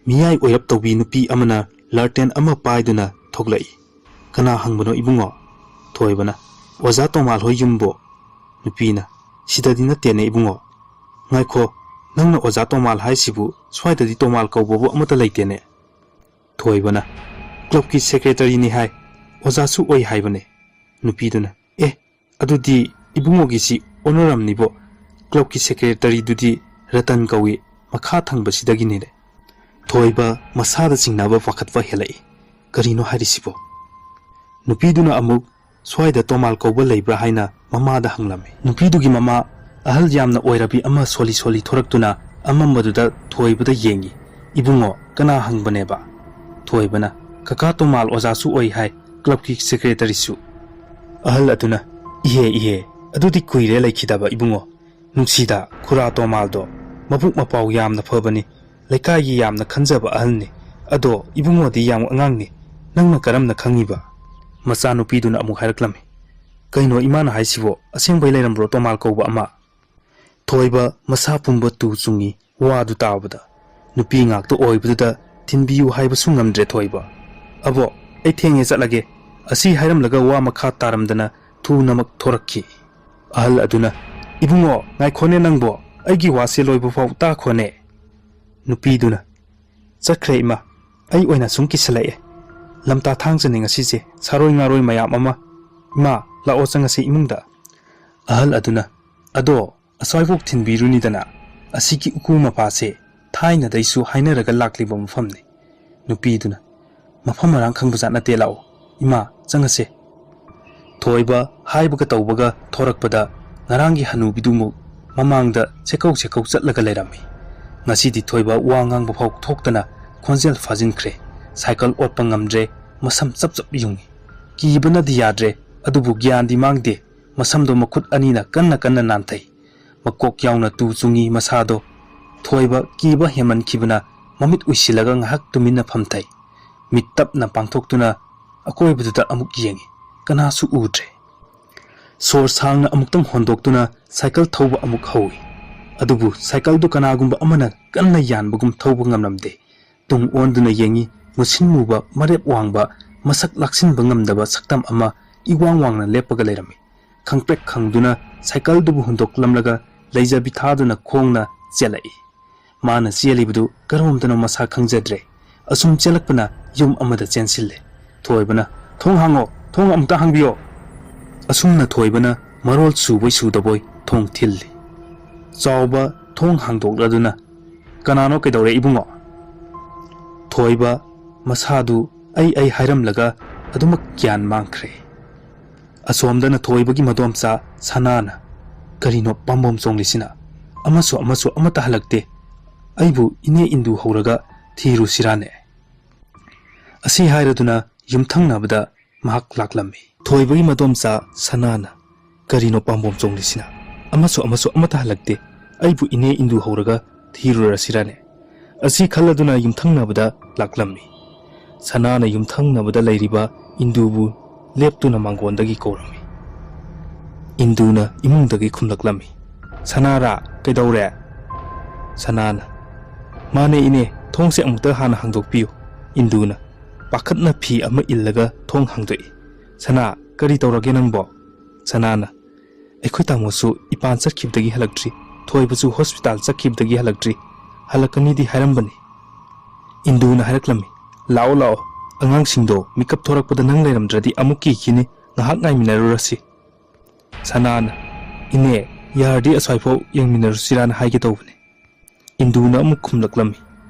ꯃꯤꯌꯥꯏ ꯑꯣꯏꯔꯞ ꯇꯧꯕꯤ ꯅꯨꯄꯤ ꯑꯃꯅ ꯂꯥꯔꯇꯦꯟ ꯑꯃ ꯄꯥꯏꯗꯨꯅ ꯊꯣꯛꯂꯛꯏ꯫ "ꯀꯅꯥ ꯍꯪꯕꯅꯣ ꯏꯕꯨꯡꯉꯣ?" ꯊꯣꯏꯕꯅ, "ꯑꯣꯖꯥ ꯇꯣꯃꯥꯜ ꯍꯣꯏ ꯌꯨꯝꯕꯣ?" ꯅꯨꯄꯤꯅ, "ꯁꯤꯗꯗꯤ ꯅꯠꯇꯦꯅꯦ ꯏꯕꯨꯡꯉꯣ꯫" "ꯉꯥꯏꯈꯣ, ꯅꯪꯅ ꯑꯣꯖꯥ ꯇꯣꯃꯥꯜ ꯍꯥꯏꯁꯤꯕꯨ ꯁ꯭ꯋꯥꯏꯗꯗꯤ ꯇꯣꯃꯥꯜ ꯀꯧꯕꯕꯨ ꯑꯃꯠꯇ ꯂꯩꯇꯦꯅꯦ꯫" ꯊꯣꯏꯕꯅ, "ꯀ꯭ꯂꯕꯀꯤ ꯁꯦꯀ꯭ꯔꯦꯇꯔꯤꯅꯤ ꯍꯥꯏ, ꯑꯣꯖꯥꯁꯨ ꯑꯣꯏ ꯍꯥꯏꯕꯅꯦ꯫" ꯅꯨꯄꯤꯗꯨꯅ, "ꯑꯦ, ꯑꯗꯨꯗꯤ ꯏꯕꯨꯡꯉꯣꯒꯤꯁꯤ ꯑꯣꯟꯅꯔꯝꯅꯤꯕꯣ, ꯀ꯭ꯂꯕꯀꯤ ꯁꯦꯀ꯭ꯔꯦꯇꯔꯤꯗꯨꯗꯤ ꯔꯇꯟ ꯀꯧꯏ, ꯃꯈꯥ ꯊꯪꯕꯁꯤꯗꯒꯤꯅꯤꯅꯦ꯫" ꯊꯣꯏꯕ ꯃꯁꯥꯗ ꯆꯤꯡꯅꯕ ꯄꯥꯈꯠꯄ ꯍꯦꯜꯂꯛꯏ꯫ "ꯀꯔꯤꯅꯣ ꯍꯥꯏꯔꯤꯁꯤꯕꯣ?" ꯅꯨꯄꯤꯗꯨꯅ ꯑꯃꯨꯛ, "ꯁ꯭ꯋꯥꯏꯗ ꯇꯣꯃꯥꯜ ꯀꯧꯕ ꯂꯩꯕ꯭ꯔꯥ?" ꯍꯥꯏꯅ ꯃꯃꯥꯗ ꯍꯪꯂꯝꯃꯤ꯫ ꯅꯨꯄꯤꯗꯨꯒꯤ ꯃꯃꯥ ꯑꯍꯜ ꯌꯥꯝꯅ ꯑꯣꯏꯔꯕꯤ ꯑꯃ ꯁꯣꯜꯂꯤ ꯁꯣꯜꯂꯤ ꯊꯣꯔꯛꯇꯨꯅ ꯑꯃꯝꯕꯗꯨꯗ ꯊꯣꯏꯕꯗ ꯌꯦꯡꯉꯤ꯫ "ꯏꯕꯨꯡꯉꯣ, ꯀꯅꯥ ꯍꯪꯕꯅꯦꯕ?" ꯊꯣꯏꯕꯅ, "ꯀꯀꯥ ꯇꯣꯃꯥꯜ ꯑꯣꯖꯥꯁꯨ ꯑꯣꯏ ꯍꯥꯏ, ꯀ꯭ꯂꯕꯀꯤ ꯁꯦꯀ꯭ꯔꯦꯇꯔꯤꯁꯨ꯫" ꯑꯍꯜ ꯑꯗꯨꯅ, "ꯏꯍꯦ, ꯏꯍꯦ, ꯑꯗꯨꯗꯤ ꯀꯨꯏꯔꯦ ꯂꯩꯈꯤꯗꯕ ꯏꯕꯨꯡꯉꯣ꯫ ꯅꯨꯡꯁꯤꯗ, ꯈꯨꯔꯥ ꯇꯣꯃꯥꯜꯗꯣ ꯃꯕꯨꯛ ꯃꯄꯥꯎ ꯌꯥꯝꯅ ꯐꯕꯅꯤ, ꯂꯩꯀꯥꯏꯒꯤ ꯌꯥꯝꯅ ꯈꯟꯖꯕ ꯑꯍꯜꯅꯤ꯫ ꯑꯗꯣ ꯏꯕꯨꯡꯉꯣꯗꯤ ꯌꯥꯝ ꯑꯉꯥꯡꯅꯤ, ꯅꯪꯅ ꯀꯔꯝꯅ ꯈꯪꯉꯤꯕ?" ꯃꯆꯥꯅꯨꯄꯤꯗꯨꯅ ꯑꯃꯨꯛ ꯍꯥꯏꯔꯛꯂꯝꯃꯤ, "ꯀꯩꯅꯣ ꯏꯃꯥꯅ ꯍꯥꯏꯁꯤꯕꯣ, ꯑꯁꯦꯡꯕꯩ ꯂꯩꯔꯝꯕ꯭ꯔꯣ ꯇꯣꯃꯥꯜ ꯀꯧꯕ ꯑꯃ?" ꯊꯣꯏꯕ ꯃꯁꯥ ꯄꯨꯝꯕ ꯇꯨ ꯆꯨꯡꯉꯤ ꯋꯥꯗꯨ ꯇꯥꯕꯗ꯫ ꯅꯨꯄꯤ ꯉꯥꯛꯇ ꯑꯣꯏꯕꯗꯨꯗ ꯊꯤꯟꯕꯤꯌꯨ ꯍꯥꯏꯕꯁꯨ ꯉꯝꯗ꯭ꯔꯦ ꯊꯣꯏꯕ꯫ "ꯑꯕꯣ, ꯑꯩ ꯊꯦꯡꯉꯦ, ꯆꯠꯂꯒꯦ꯫" ꯑꯁꯤ ꯍꯥꯏꯔꯝꯂꯒ ꯋꯥ ꯃꯈꯥ ꯇꯥꯔꯝꯗꯅ ꯊꯨꯅꯃꯛ ꯊꯣꯔꯛꯈꯤ꯫ ꯑꯍꯜ ꯑꯗꯨꯅ, "ꯏꯕꯨꯡꯉꯣ, ꯉꯥꯏꯈꯣꯅꯦ ꯅꯪꯕꯣ, ꯑꯩꯒꯤ ꯋꯥꯁꯦ ꯂꯣꯏꯕ ꯐꯥꯎ ꯇꯥꯈꯣꯅꯦ꯫" ꯅꯨꯄꯤꯗꯨꯅ, "ꯆꯠꯈ꯭ꯔꯦ ꯏꯃꯥ, ꯑꯩ ꯑꯣꯏꯅ ꯁꯨꯝ ꯀꯤꯁꯜꯂꯛꯑꯦ꯫ ꯂꯝꯇꯥ ꯊꯥꯡꯖꯅꯤ ꯉꯁꯤꯁꯦ, ꯁꯥꯔꯣꯏ ꯉꯥꯔꯣꯏ ꯃꯌꯥꯝ ꯑꯃ꯫ ꯏꯃꯥ, ꯂꯥꯛꯑꯣ ꯆꯪꯉꯁꯤ ꯏꯃꯨꯡꯗ꯫" ꯑꯍꯜ ꯑꯗꯨꯅ, "ꯑꯗꯣ ꯑꯁ꯭ꯋꯥꯏꯐꯥꯎ ꯊꯤꯟꯕꯤꯔꯨꯅꯤꯗꯅ, ꯑꯁꯤꯒꯤ ꯎꯀꯨ ꯃꯄꯥꯁꯦ ꯊꯥꯏꯅꯗꯩꯁꯨ ꯍꯥꯏꯅꯔꯒ ꯂꯥꯛꯂꯤꯕ ꯃꯐꯝꯅꯤ꯫" ꯅꯨꯄꯤꯗꯨꯅ, "ꯃꯐꯝ ꯃꯔꯥꯡ ꯈꯪꯕꯖꯥꯠ ꯅꯠꯇꯦ, ꯂꯥꯛꯑꯣ ꯏꯃꯥ, ꯆꯪꯉꯁꯦ꯫" ꯊꯣꯏꯕ ꯍꯥꯏꯕꯒ ꯇꯧꯕꯒ ꯊꯣꯔꯛꯄꯗ ꯉꯔꯥꯡꯒꯤ ꯍꯅꯨꯕꯤꯗꯨꯃꯨꯛ ꯃꯃꯥꯡꯗ ꯁꯦꯀꯧ ꯁꯦꯀꯧ ꯆꯠꯂꯒ ꯂꯩꯔꯝꯃꯤ꯫ ꯉꯁꯤꯗꯤ ꯊꯣꯏꯕ ꯋꯥ ꯉꯥꯡꯕ ꯐꯥꯎ ꯊꯣꯛꯇꯅ ꯈꯣꯟꯖꯦꯜ ꯐꯥꯖꯤꯟꯈ꯭ꯔꯦ꯫ ꯁꯥꯏꯀꯜ ꯑꯣꯠꯄ ꯉꯝꯗ꯭ꯔꯦ, ꯃꯁꯝ ꯆꯞ ꯆꯞ ꯌꯨꯡꯉꯤ꯫ ꯀꯤꯕꯅꯗꯤ ꯌꯥꯗ꯭ꯔꯦ, ꯑꯗꯨꯕꯨ ꯒ꯭ꯌꯥꯟꯗꯤ ꯃꯥꯡꯗꯦ꯫ ꯃꯁꯝꯗꯣ ꯃꯈꯨꯠ ꯑꯅꯤꯅ ꯀꯟꯅ ꯀꯟꯅ ꯅꯥꯟꯊꯩ꯫ ꯃꯀꯣꯛ ꯌꯥꯎꯅ ꯇꯨ ꯆꯨꯡꯉꯤ ꯃꯁꯥꯗꯣ꯫ ꯊꯣꯏꯕ ꯀꯤꯕ ꯍꯦꯟꯃꯟꯈꯤꯕꯅ ꯃꯃꯤꯠ ꯎꯏꯁꯤꯜꯂꯒ ꯉꯥꯏꯍꯥꯛ ꯇꯨꯃꯤꯟꯅ ꯐꯝꯊꯩ꯫ ꯃꯤꯠ ꯇꯞꯅ ꯄꯥꯡꯊꯣꯛꯇꯨꯅ ꯑꯀꯣꯏꯕꯗꯨꯗ ꯑꯃꯨꯛ ꯌꯦꯡꯉꯤ꯫ ꯀꯅꯥꯁꯨ ꯎꯗ꯭ꯔꯦ꯫ ꯁꯣꯔ ꯁꯥꯡꯅ ꯑꯃꯨꯛꯇꯪ ꯍꯣꯟꯗꯣꯛꯇꯨꯅ ꯁꯥꯏꯀꯜ ꯊꯧꯕ ꯑꯃꯨꯛ ꯍꯧꯏ꯫ ꯑꯗꯨꯕꯨ ꯁꯥꯏꯀꯜꯗꯨ ꯀꯅꯥꯒꯨꯝꯕ ꯑꯃꯅ ꯀꯟꯅ ꯌꯥꯟꯕꯒꯨꯝ ꯊꯧꯕ ꯉꯝꯂꯝꯗꯦ꯫ ꯇꯨꯡ ꯑꯣꯟꯗꯨꯅ ꯌꯦꯡꯉꯤ, ꯃꯨꯁꯤꯟ ꯃꯨꯕ, ꯃꯔꯦꯞ ꯋꯥꯡꯕ, ꯃꯁꯛ ꯂꯥꯛꯁꯤꯟꯕ ꯉꯝꯗꯕ ꯁꯛꯇꯝ ꯑꯃ ꯏꯋꯥꯡ ꯋꯥꯡꯅ ꯂꯦꯞꯄꯒ ꯂꯩꯔꯝꯃꯤ꯫ ꯈꯪꯄ꯭ꯔꯦꯛ ꯈꯪꯗꯨꯅ ꯁꯥꯏꯀꯜꯗꯨꯕꯨ ꯍꯨꯟꯗꯣꯛꯂꯝꯂꯒ ꯂꯩꯖꯕꯤ ꯊꯥꯗꯨꯅ ꯈꯣꯡꯅ ꯆꯦꯜꯂꯛꯏ꯫ ꯃꯥꯅ ꯆꯦꯜꯂꯤꯕꯗꯨ ꯀꯔꯣꯝꯗꯅꯣ ꯃꯁꯥ ꯈꯪꯖꯗ꯭ꯔꯦ꯫ ꯑꯁꯨꯝ ꯆꯦꯜꯂꯛꯄꯅ ꯌꯨꯝ ꯑꯃꯗ ꯆꯦꯟꯁꯤꯜꯂꯦ꯫ ꯊꯣꯏꯕꯅ, "ꯊꯣꯡ ꯍꯥꯡꯉꯣ, ꯊꯣꯡ ꯑꯃꯨꯛꯇ ꯍꯥꯡꯕꯤꯌꯣ!" ꯑꯁꯨꯝꯅ ꯊꯣꯏꯕꯅ ꯃꯔꯣꯜ ꯁꯨꯕꯣꯏ ꯁꯨꯗꯕꯣꯏ ꯊꯣꯡ ꯊꯤꯜꯂꯤ꯫ ꯆꯥꯎꯕ ꯊꯣꯡ ꯍꯥꯡꯗꯣꯛꯂꯗꯨꯅ, "ꯀꯅꯥꯅꯣ, ꯀꯩꯗꯧꯔꯦ ꯏꯕꯨꯡꯉꯣ?" ꯊꯣꯏꯕ ꯃꯁꯥꯗꯨ ꯑꯩ ꯑꯩ ꯍꯥꯏꯔꯝꯂꯒ ꯑꯗꯨꯃꯛ ꯒ꯭ꯌꯥꯟ ꯃꯥꯡꯈ꯭ꯔꯦ꯫ ꯑꯁꯣꯝꯗꯅ ꯊꯣꯏꯕꯒꯤ ꯃꯗꯣꯝꯆꯥ ꯁꯅꯥꯅ, "ꯀꯔꯤꯅꯣ ꯄꯥꯝꯕꯣꯝ ꯆꯣꯡꯂꯤꯁꯤꯅ? ꯑꯃꯁꯨ ꯑꯃꯁꯨ ꯑꯃꯠꯇ ꯍꯜꯂꯛꯇꯦ꯫ ꯑꯩꯕꯨ ꯏꯅꯦ ꯏꯟꯗꯨ ꯍꯧꯔꯒ ꯊꯤꯔꯨꯁꯤꯔꯥꯅꯦ?" ꯑꯁꯤ ꯍꯥꯏꯔꯗꯨꯅ ꯌꯨꯝꯊꯪꯅꯕꯗ ꯃꯍꯥꯛ ꯂꯥꯛꯂꯝꯃꯤ꯫ ꯊꯣꯏꯕꯒꯤ ꯃꯗꯣꯝꯆꯥ ꯁꯅꯥꯅ, "ꯀꯔꯤꯅꯣ ꯄꯥꯝꯕꯣꯝ ꯆꯣꯡꯂꯤꯁꯤꯅ? ꯑꯃꯁꯨ ꯑꯃꯁꯨ ꯑꯃꯠꯇ ꯍꯜꯂꯛꯇꯦ꯫ ꯑꯩꯕꯨ ꯏꯅꯦ ꯏꯟꯗꯨ ꯍꯧꯔꯒ ꯊꯤꯔꯨꯔꯁꯤꯔꯥꯅꯦ?" ꯑꯁꯤ ꯈꯜꯂꯗꯨꯅ ꯌꯨꯝꯊꯪꯅꯕꯗ ꯂꯥꯛꯂꯝꯃꯤ꯫ ꯁꯅꯥꯅ ꯌꯨꯝꯊꯪꯅꯕꯗ ꯂꯩꯔꯤꯕ ꯏꯟꯗꯨꯕꯨ ꯂꯦꯞꯇꯨꯅ ꯃꯥꯡꯒꯣꯟꯗꯒꯤ ꯀꯧꯔꯝꯃꯤ꯫ ꯏꯟꯗꯨꯅ ꯏꯃꯨꯡꯗꯒꯤ ꯈꯨꯝꯂꯛꯂꯝꯃꯤ꯫ "ꯁꯅꯥꯔꯥ, ꯀꯩꯗꯧꯔꯦ?" ꯁꯅꯥꯅ, "ꯃꯥꯅꯦ ꯏꯅꯦ, ꯊꯣꯡꯁꯦ ꯑꯃꯨꯛꯇ ꯍꯥꯟꯅ ꯍꯥꯡꯗꯣꯛꯄꯤꯌꯨ꯫" ꯏꯟꯗꯨꯅ ꯄꯥꯈꯠꯅ ꯐꯤ ꯑꯃ ꯏꯜꯂꯒ ꯊꯣꯡ ꯍꯥꯡꯗꯣꯛꯏ꯫ "ꯁꯅꯥ, ꯀꯔꯤ ꯇꯧꯔꯒꯦ ꯅꯪꯕꯣ?" ꯁꯅꯥꯅ, "ꯑꯩꯈꯣꯏ ꯇꯥꯃꯣꯁꯨ ꯏꯄꯥꯟ ꯆꯠꯈꯤꯕꯗꯒꯤ ꯍꯜꯂꯛꯇ꯭ꯔꯤ, ꯊꯣꯏꯕꯁꯨ ꯍꯣꯁꯄꯤꯇꯥꯜ ꯆꯠꯈꯤꯕꯗꯒꯤ ꯍꯜꯂꯛꯇ꯭ꯔꯤ, ꯍꯜꯂꯛꯀꯅꯤꯗꯤ ꯍꯥꯏꯔꯝꯕꯅꯤ꯫" ꯏꯟꯗꯨꯅ ꯍꯥꯏꯔꯛꯂꯝꯃꯤ, "ꯂꯥꯛꯑꯣ ꯂꯥꯛꯑꯣ, ꯑꯉꯥꯡꯁꯤꯡꯗꯣ ꯃꯤꯀꯞ ꯊꯣꯔꯛꯄꯗ ꯅꯪ ꯂꯩꯔꯝꯗ꯭ꯔꯗꯤ ꯑꯃꯨꯛ ꯀꯤꯈꯤꯅꯤ, ꯉꯥꯏꯍꯥꯛ ꯉꯥꯏꯃꯤꯟꯅꯔꯨꯔꯁꯤ꯫" ꯁꯅꯥꯅ, "ꯏꯅꯦ, ꯌꯥꯔꯗꯤ ꯑꯁ꯭ꯋꯥꯏꯐꯥꯎ ꯌꯦꯡꯃꯤꯟꯅꯔꯨꯁꯤꯔꯥꯅ ꯍꯥꯏꯒꯦ ꯇꯧꯕꯅꯤ꯫" ꯏꯟꯗꯨꯅ ꯑꯃꯨꯛ ꯈꯨꯝꯂꯛꯂꯝꯃꯤ,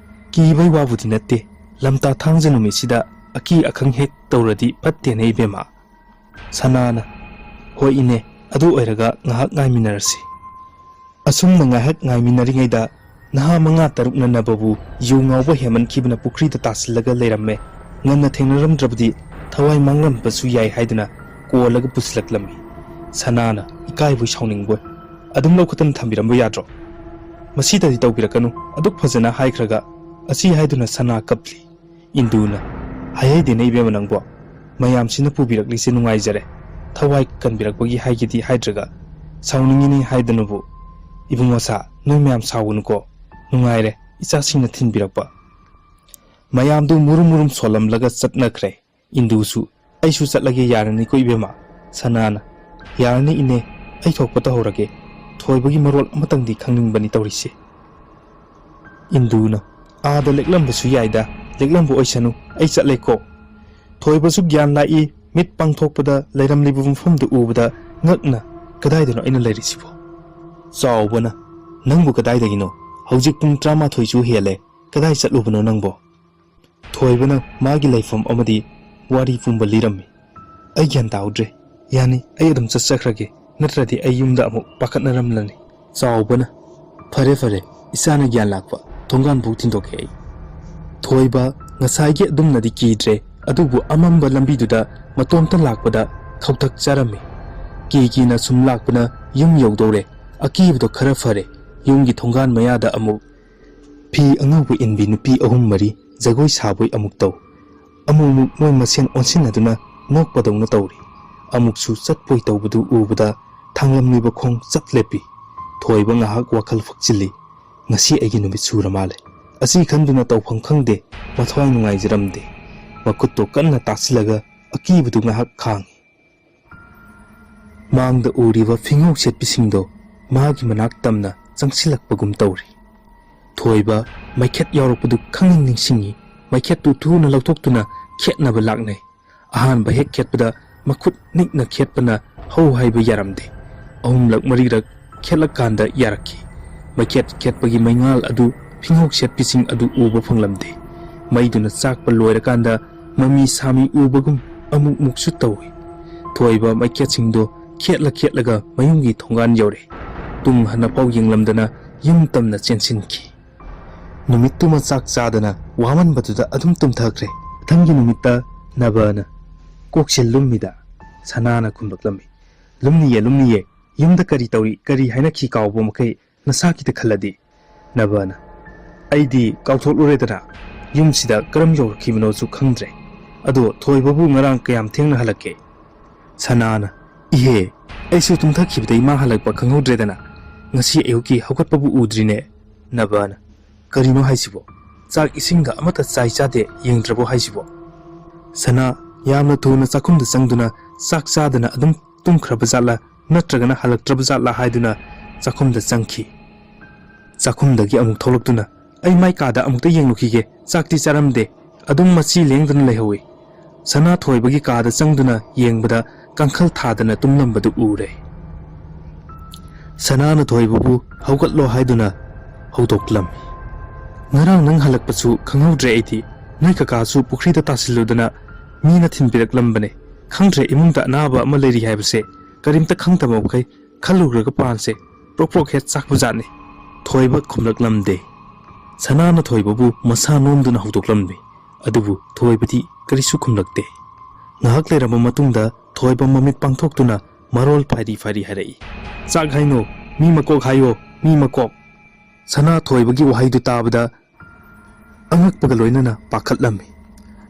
"ꯀꯤꯕꯩ ꯋꯥꯕꯨꯗꯤ ꯅꯠꯇꯦ, ꯂꯝꯇꯥ ꯊꯥꯡꯖ ꯅꯨꯃꯤꯠꯁꯤꯗ ꯑꯀꯤ ꯑꯈꯪ ꯍꯦꯛ ꯇꯧꯔꯗꯤ ꯐꯠꯇꯦꯅꯦ ꯏꯕꯦꯝꯃ꯫" ꯁꯅꯥꯅ, "ꯍꯣꯏ ꯏꯅꯦ, ꯑꯗꯨ ꯑꯣꯏꯔꯒ ꯉꯥꯏꯍꯥꯛ ꯉꯥꯏꯃꯤꯟꯅꯔꯁꯤ꯫" ꯑꯁꯨꯝꯅ ꯉꯥꯏꯍꯥꯛ ꯉꯥꯏꯃꯤꯟꯅꯔꯤꯉꯩꯗ ꯅꯍꯥ ꯃꯉꯥ ꯇꯔꯨꯛꯅ ꯅꯕꯕꯨ ꯌꯨ ꯉꯥꯎꯕ ꯍꯦꯟꯃꯟꯈꯤꯕꯅ ꯄꯨꯈ꯭ꯔꯤꯗ ꯇꯥꯁꯤꯜꯂꯒ ꯂꯩꯔꯝꯃꯦ꯫ ꯉꯟꯅ ꯊꯦꯡꯅꯔꯝꯗ꯭ꯔꯕꯗꯤ ꯊꯋꯥꯏ ꯃꯥꯡꯂꯝꯕꯁꯨ ꯌꯥꯏ ꯍꯥꯏꯗꯨꯅ ꯀꯣꯜꯂꯒ ꯄꯨꯁꯤꯜꯂꯛꯂꯝꯃꯤ꯫ ꯁꯅꯥꯅ ꯏꯀꯥꯏꯕꯣꯏ ꯁꯥꯎꯅꯤꯡꯕꯣꯏ, "ꯑꯗꯨꯝ ꯂꯧꯈꯠꯇꯅ ꯊꯝꯕꯤꯔꯝꯕ ꯌꯥꯗ꯭ꯔꯣ? ꯃꯁꯤꯗꯗꯤ ꯇꯧꯕꯤꯔꯛꯀꯅꯨ, ꯑꯗꯨꯛ ꯐꯖꯅ ꯍꯥꯏꯈ꯭ꯔꯒ꯫" ꯑꯁꯤ ꯍꯥꯏꯗꯨꯅ ꯁꯅꯥ ꯀꯞꯂꯤ꯫ ꯏꯟꯗꯨꯅ, "ꯍꯥꯏꯍꯩꯗꯦꯅꯦ ꯏꯕꯦꯝꯃ ꯅꯪꯕꯣ, ꯃꯌꯥꯝꯁꯤꯅ ꯄꯨꯕꯤꯔꯛꯂꯤꯁꯦ ꯅꯨꯡꯉꯥꯏꯖꯔꯦ, ꯊꯋꯥꯏ ꯀꯟꯕꯤꯔꯛꯄꯒꯤ ꯍꯥꯏꯒꯦꯗꯤ ꯍꯥꯏꯗ꯭ꯔꯒ ꯁꯥꯎꯅꯤꯡꯉꯤꯅꯦ ꯍꯥꯏꯗꯅꯕꯨ꯫ ꯏꯕꯨꯡꯉꯣ ꯁꯥ, ꯅꯣꯏ ꯃꯌꯥꯝ ꯁꯥꯎꯒꯅꯨꯀꯣ, ꯅꯨꯡꯉꯥꯏꯔꯦ ꯏꯆꯥꯁꯤꯡꯅ ꯊꯤꯟꯕꯤꯔꯛꯄ꯫" ꯃꯌꯥꯝꯗꯨ ꯃꯨꯔꯨꯝ ꯃꯨꯔꯨꯝ ꯁꯣꯜꯂꯝꯂꯒ ꯆꯠꯅꯈ꯭ꯔꯦ꯫ ꯏꯟꯗꯨꯁꯨ, "ꯑꯩꯁꯨ ꯆꯠꯂꯒꯦ ꯌꯥꯔꯅꯤꯀꯣ ꯏꯕꯦꯝꯃ꯫" ꯁꯅꯥꯅ, "ꯌꯥꯔꯅꯤ ꯏꯅꯦ, ꯑꯩ ꯊꯣꯛꯄ ꯇꯧꯍꯧꯔꯒꯦ꯫ ꯊꯣꯏꯕꯒꯤ ꯃꯔꯣꯜ ꯑꯃꯇꯪꯗꯤ ꯈꯪꯅꯤꯡꯕꯅꯤ ꯇꯧꯔꯤꯁꯦ꯫" ꯏꯟꯗꯨꯅ, "ꯑꯥꯗ ꯂꯦꯛꯂꯝꯕꯁꯨ ꯌꯥꯏꯗ, ꯂꯦꯛꯂꯝꯕ ꯑꯣꯏꯁꯅꯨ, ꯑꯩ ꯆꯠꯂꯦꯀꯣ꯫" ꯊꯣꯏꯕꯁꯨ ꯒ꯭ꯌꯥꯟ ꯂꯥꯛꯏ, ꯃꯤꯠ ꯄꯥꯡꯊꯣꯛꯄꯗ ꯂꯩꯔꯝꯂꯤꯕ ꯃꯐꯝꯗꯨ ꯎꯕꯗ ꯉꯛꯅ, "ꯀꯗꯥꯏꯗꯅꯣ ꯑꯩꯅ ꯂꯩꯔꯤꯁꯤꯕꯣ?" ꯆꯥꯎꯕꯅ, "ꯅꯪꯕꯨ ꯀꯗꯥꯏꯗꯒꯤꯅꯣ? ꯍꯧꯖꯤꯛ ꯄꯨꯡ ꯇꯔꯥꯃꯥꯊꯣꯏꯁꯨ ꯍꯦꯜꯂꯦ, ꯀꯗꯥꯏ ꯆꯠꯂꯨꯕꯅꯣ ꯅꯪꯕꯣ?" ꯊꯣꯏꯕꯅ ꯃꯥꯒꯤ ꯂꯩꯐꯝ ꯑꯃꯗꯤ ꯋꯥꯔꯤ ꯄꯨꯝꯕ ꯂꯤꯔꯝꯃꯤ꯫ ꯑꯩ ꯒ꯭ꯌꯥꯟ ꯇꯥꯍꯧꯗ꯭ꯔꯦ꯫ "ꯌꯥꯅꯤ, ꯑꯩ ꯑꯗꯨꯝ ꯆꯠꯆꯈ꯭ꯔꯒꯦ, ꯅꯠꯇ꯭ꯔꯗꯤ ꯑꯩ ꯌꯨꯝꯗ ꯑꯃꯨꯛ ꯄꯥꯈꯠꯅꯔꯝꯂꯅꯤ꯫" ꯆꯥꯎꯕꯅ, "ꯐꯔꯦ ꯐꯔꯦ, ꯏꯆꯥꯅ ꯒ꯭ꯌꯥꯟ ꯂꯥꯛꯄ ꯊꯣꯡꯒꯥꯟꯐꯥꯎ ꯊꯤꯟꯗꯣꯛꯀꯦ ꯑꯩ꯫" ꯊꯣꯏꯕ ꯉꯁꯥꯏꯒꯤ ꯑꯗꯨꯝꯅꯗꯤ ꯀꯤꯗ꯭ꯔꯦ, ꯑꯗꯨꯕꯨ ꯑꯃꯝꯕ ꯂꯝꯕꯤꯗꯨꯗ ꯃꯇꯣꯝꯇ ꯂꯥꯛꯄꯗ ꯈꯧꯇꯛ ꯆꯥꯔꯝꯃꯤ꯫ ꯀꯤ ꯀꯤꯅ ꯁꯨꯝ ꯂꯥꯛꯄꯅ ꯌꯨꯝ ꯌꯧꯗꯧꯔꯦ꯫ ꯑꯀꯤꯕꯗꯣ ꯈꯔ ꯐꯔꯦ꯫ ꯌꯨꯝꯒꯤ ꯊꯣꯡꯒꯥꯟ ꯃꯌꯥꯗ ꯑꯃꯨꯛ ꯐꯤ ꯑꯉꯧꯕ ꯏꯟꯕꯤ ꯅꯨꯄꯤ ꯑꯍꯨꯝ ꯃꯔꯤ ꯖꯒꯣꯏ ꯁꯥꯕꯣꯏ ꯑꯃꯨꯛ ꯇꯧ꯫ ꯑꯃꯨꯛꯃꯨꯛ ꯃꯣꯏ ꯃꯁꯦꯟ ꯑꯣꯟꯁꯤꯟꯅꯗꯨꯅ ꯅꯣꯛꯄꯗꯧꯅ ꯇꯧꯔꯤ꯫ ꯑꯃꯨꯛꯁꯨ ꯆꯠꯄꯣꯏ ꯇꯧꯕꯗꯨ ꯎꯕꯗ ꯊꯥꯡꯂꯝꯂꯤꯕ ꯈꯣꯡ ꯆꯞ ꯂꯦꯞꯄꯤ꯫ ꯊꯣꯏꯕ ꯉꯥꯏꯍꯥꯛ ꯋꯥꯈꯜ ꯐꯛꯆꯤꯜꯂꯤ꯫ "ꯉꯁꯤ ꯑꯩꯒꯤ ꯅꯨꯃꯤꯠ ꯁꯨꯔ ꯃꯥꯜꯂꯦ꯫" ꯑꯁꯤ ꯈꯟꯗꯨꯅ ꯇꯧꯐꯝ ꯈꯪꯗꯦ, ꯃꯊ꯭ꯋꯥꯏ ꯅꯨꯡꯉꯥꯏꯖꯔꯝꯗꯦ꯫ ꯃꯈꯨꯠꯇꯣ ꯀꯟꯅ ꯇꯥꯁꯤꯜꯂꯒ ꯑꯀꯤꯕꯗꯨ ꯉꯥꯏꯍꯥꯛ ꯈꯥꯡꯉꯤ꯫ ꯃꯥꯡꯗ ꯎꯔꯤꯕ ꯐꯤꯉꯧ ꯁꯦꯠꯄꯤꯁꯤꯡꯗꯣ ꯃꯥꯒꯤ ꯃꯅꯥꯛ ꯇꯝꯅ ꯆꯪꯁꯤꯜꯂꯛꯄꯒꯨꯝ ꯇꯧꯔꯤ꯫ ꯊꯣꯏꯕ ꯃꯩꯈꯦꯠ ꯌꯥꯎꯔꯛꯄꯗꯨ ꯈꯪꯅꯤꯡ ꯅꯤꯡꯁꯤꯡꯉꯤ꯫ ꯃꯩꯈꯦꯠꯇꯨ ꯊꯨꯅ ꯂꯧꯊꯣꯛꯇꯨꯅ ꯈꯦꯠꯅꯕ ꯂꯥꯛꯅꯩ꯫ ꯑꯍꯥꯟꯕ ꯍꯦꯛ ꯈꯦꯠꯄꯗ ꯃꯈꯨꯠ ꯅꯤꯛꯅ ꯈꯦꯠꯄꯅ ꯍꯧ ꯍꯥꯏꯕ ꯌꯥꯔꯝꯗꯦ꯫ ꯑꯍꯨꯝꯂꯛ ꯃꯔꯤꯔꯛ ꯈꯦꯠꯂꯀꯥꯟꯗ ꯌꯥꯔꯛꯈꯤ꯫ ꯃꯩꯈꯦꯠ ꯈꯦꯠꯄꯒꯤ ꯃꯩꯉꯥꯜ ꯑꯗꯨ ꯐꯤꯉꯧ ꯁꯦꯠꯄꯤꯁꯤꯡ ꯑꯗꯨ ꯎꯕ ꯐꯪꯂꯝꯗꯦ꯫ ꯃꯩꯗꯨꯅ ꯆꯥꯛꯄ ꯂꯣꯏꯔꯀꯥꯟꯗ ꯃꯃꯤ ꯁꯥꯃꯤ ꯎꯕꯒꯨꯝ ꯑꯃꯨꯛ ꯃꯨꯛꯁꯨ ꯇꯧꯏ꯫ ꯊꯣꯏꯕ ꯃꯩꯈꯦꯠꯁꯤꯡꯗꯣ ꯈꯦꯠꯂ ꯈꯦꯠꯂꯒ ꯃꯌꯨꯝꯒꯤ ꯊꯣꯡꯒꯥꯟ ꯌꯧꯔꯦ꯫ ꯇꯨꯡ ꯍꯟꯅ ꯐꯥꯎ ꯌꯦꯡꯂꯝꯗꯅ ꯌꯨꯝ ꯇꯝꯅ ꯆꯦꯟꯁꯤꯟꯈꯤ꯫ ꯅꯨꯃꯤꯠꯇꯨꯃ ꯆꯥꯛ ꯆꯥꯗꯅ ꯋꯥꯃꯟꯕꯗꯨꯗ ꯑꯗꯨꯝ ꯇꯨꯝꯊꯈ꯭ꯔꯦ꯫ ꯃꯊꯪꯒꯤ ꯅꯨꯃꯤꯠꯇ ꯅꯕꯅ, "ꯀꯣꯛꯁꯦ ꯂꯨꯝꯃꯤꯗ꯫" ꯁꯅꯥꯅ ꯈꯨꯝꯂꯛꯂꯝꯃꯤ꯫ "ꯂꯨꯝꯅꯤꯌꯦ, ꯂꯨꯝꯅꯤꯌꯦ꯫ ꯌꯨꯝꯗ ꯀꯔꯤ ꯇꯧꯔꯤ, ꯀꯔꯤ ꯍꯥꯏꯅꯈꯤ ꯀꯥꯎꯕ ꯃꯈꯩ ꯅꯁꯥꯒꯤꯗ ꯈꯜꯂꯗꯤ꯫" ꯅꯕꯅ, "ꯑꯩꯗꯤ ꯀꯥꯎꯊꯣꯛꯂꯨꯔꯦꯗꯅ꯫ ꯌꯨꯝꯁꯤꯗ ꯀꯔꯝ ꯌꯧꯔꯛꯈꯤꯕꯅꯣꯁꯨ ꯈꯪꯗ꯭ꯔꯦ꯫ ꯑꯗꯣ ꯊꯣꯏꯕꯕꯨ ꯉꯔꯥꯡ ꯀꯌꯥꯝ ꯊꯦꯡꯅ ꯍꯜꯂꯛꯀꯦ?" ꯁꯅꯥꯅ, "ꯏꯍꯦ, ꯑꯩꯁꯨ ꯇꯨꯝꯊꯈꯤꯕꯗꯩ ꯃꯥ ꯍꯜꯂꯛꯄ ꯈꯪꯍꯧꯗ꯭ꯔꯦꯗꯅ꯫ ꯉꯁꯤ ꯑꯌꯨꯛꯀꯤ ꯍꯧꯒꯠꯄꯕꯨ ꯎꯗ꯭ꯔꯤꯅꯦ꯫" ꯅꯕꯅ, "ꯀꯔꯤꯅꯣ ꯍꯥꯏꯁꯤꯕꯣ? ꯆꯥꯛ ꯏꯁꯤꯡꯒ ꯑꯃꯠꯇ ꯆꯥꯏ ꯆꯥꯗꯦ, ꯌꯦꯡꯗ꯭ꯔꯕꯣ ꯍꯥꯏꯁꯤꯕꯣ?" ꯁꯅꯥ ꯌꯥꯝꯅ ꯊꯨꯅ ꯆꯥꯛꯈꯨꯝꯗ ꯆꯪꯗꯨꯅ ꯆꯥꯛ ꯆꯥꯗꯅ ꯑꯗꯨꯝ ꯇꯨꯝꯈ꯭ꯔꯕ ꯖꯥꯠꯂꯥ, ꯅꯠꯇ꯭ꯔꯒꯅ ꯍꯜꯂꯛꯇ꯭ꯔꯕ ꯖꯥꯠꯂꯥ ꯍꯥꯏꯗꯨꯅ ꯆꯥꯛꯈꯨꯝꯗ ꯆꯪꯈꯤ꯫ ꯆꯥꯛꯈꯨꯝꯗꯒꯤ ꯑꯃꯨꯛ ꯊꯣꯛꯂꯛꯇꯨꯅ, "ꯑꯩ ꯃꯥꯏ ꯀꯥꯗ ꯑꯃꯨꯛꯇ ꯌꯦꯡꯂꯨꯈꯤꯒꯦ, ꯆꯥꯛꯇꯤ ꯆꯥꯔꯝꯗꯦ, ꯑꯗꯨꯝ ꯃꯆꯤ ꯂꯦꯡꯗꯅ ꯂꯩꯍꯧꯏ꯫" ꯁꯅꯥ ꯊꯣꯏꯕꯒꯤ ꯀꯥꯗ ꯆꯪꯗꯨꯅ ꯌꯦꯡꯕꯗ ꯀꯥꯡꯈꯜ ꯊꯥꯗꯅ ꯇꯨꯝꯂꯝꯕꯗꯨ ꯎꯔꯦ꯫ ꯁꯅꯥꯅ ꯊꯣꯏꯕꯕꯨ ꯍꯧꯒꯠꯂꯣ ꯍꯥꯏꯗꯨꯅ ꯍꯧꯗꯣꯛꯂꯝꯃꯤ꯫ "ꯉꯔꯥꯡ ꯅꯪ ꯍꯜꯂꯛꯄꯁꯨ ꯈꯪꯍꯧꯗ꯭ꯔꯦ ꯑꯩꯗꯤ꯫ ꯅꯣꯏ ꯀꯀꯥꯁꯨ ꯄꯨꯈ꯭ꯔꯤꯗ ꯇꯥꯁꯤꯜꯂꯨꯗꯅ ꯃꯤꯅ ꯊꯤꯟꯕꯤꯔꯛꯂꯝꯕꯅꯦ꯫ "ꯈꯪꯗ꯭ꯔꯦ, ꯏꯃꯨꯡꯗ ꯑꯅꯥꯕ ꯑꯃ ꯂꯩꯔꯤ ꯍꯥꯏꯕꯁꯦ ꯀꯔꯤꯝꯇ ꯈꯪꯗꯕ ꯃꯈꯩ ꯈꯜꯂꯨꯔꯒ ꯄꯥꯟꯁꯦ ꯄ꯭ꯔꯣꯛ ꯄ꯭ꯔꯣꯛ ꯍꯦꯛ ꯆꯥꯛꯄꯖꯥꯠꯅꯤ"꯫ ꯊꯣꯏꯕ ꯈꯨꯝꯂꯛꯂꯝꯗꯦ꯫ ꯁꯅꯥꯅ ꯊꯣꯏꯕꯕꯨ ꯃꯁꯥ ꯅꯣꯝꯗꯨꯅ ꯍꯧꯗꯣꯛꯂꯝꯃꯤ, ꯑꯗꯨꯕꯨ ꯊꯣꯏꯕꯗꯤ ꯀꯔꯤꯁꯨ ꯈꯨꯝꯂꯛꯇꯦ꯫ ꯉꯥꯏꯍꯥꯛ ꯂꯩꯔꯕ ꯃꯇꯨꯡꯗ ꯊꯣꯏꯕ ꯃꯃꯤꯠ ꯄꯥꯡꯊꯣꯛꯇꯨꯅ ꯃꯔꯣꯜ ꯐꯥꯏꯔꯤ ꯐꯥꯏꯔꯤ ꯍꯥꯏꯔꯛꯏ, "ꯆꯥꯛ ꯍꯥꯏꯅꯣ, ꯃꯤ ꯃꯀꯣꯛ ꯍꯥꯏꯌꯣ, ꯃꯤ ꯃꯀꯣꯛ!" ꯁꯅꯥ ꯊꯣꯏꯕꯒꯤ ꯋꯥꯍꯩꯗꯨ ꯇꯥꯕꯗ ꯑꯉꯛꯄꯒ ꯂꯣꯏꯅꯅ ꯄꯥꯈꯠꯂꯝꯃꯤ꯫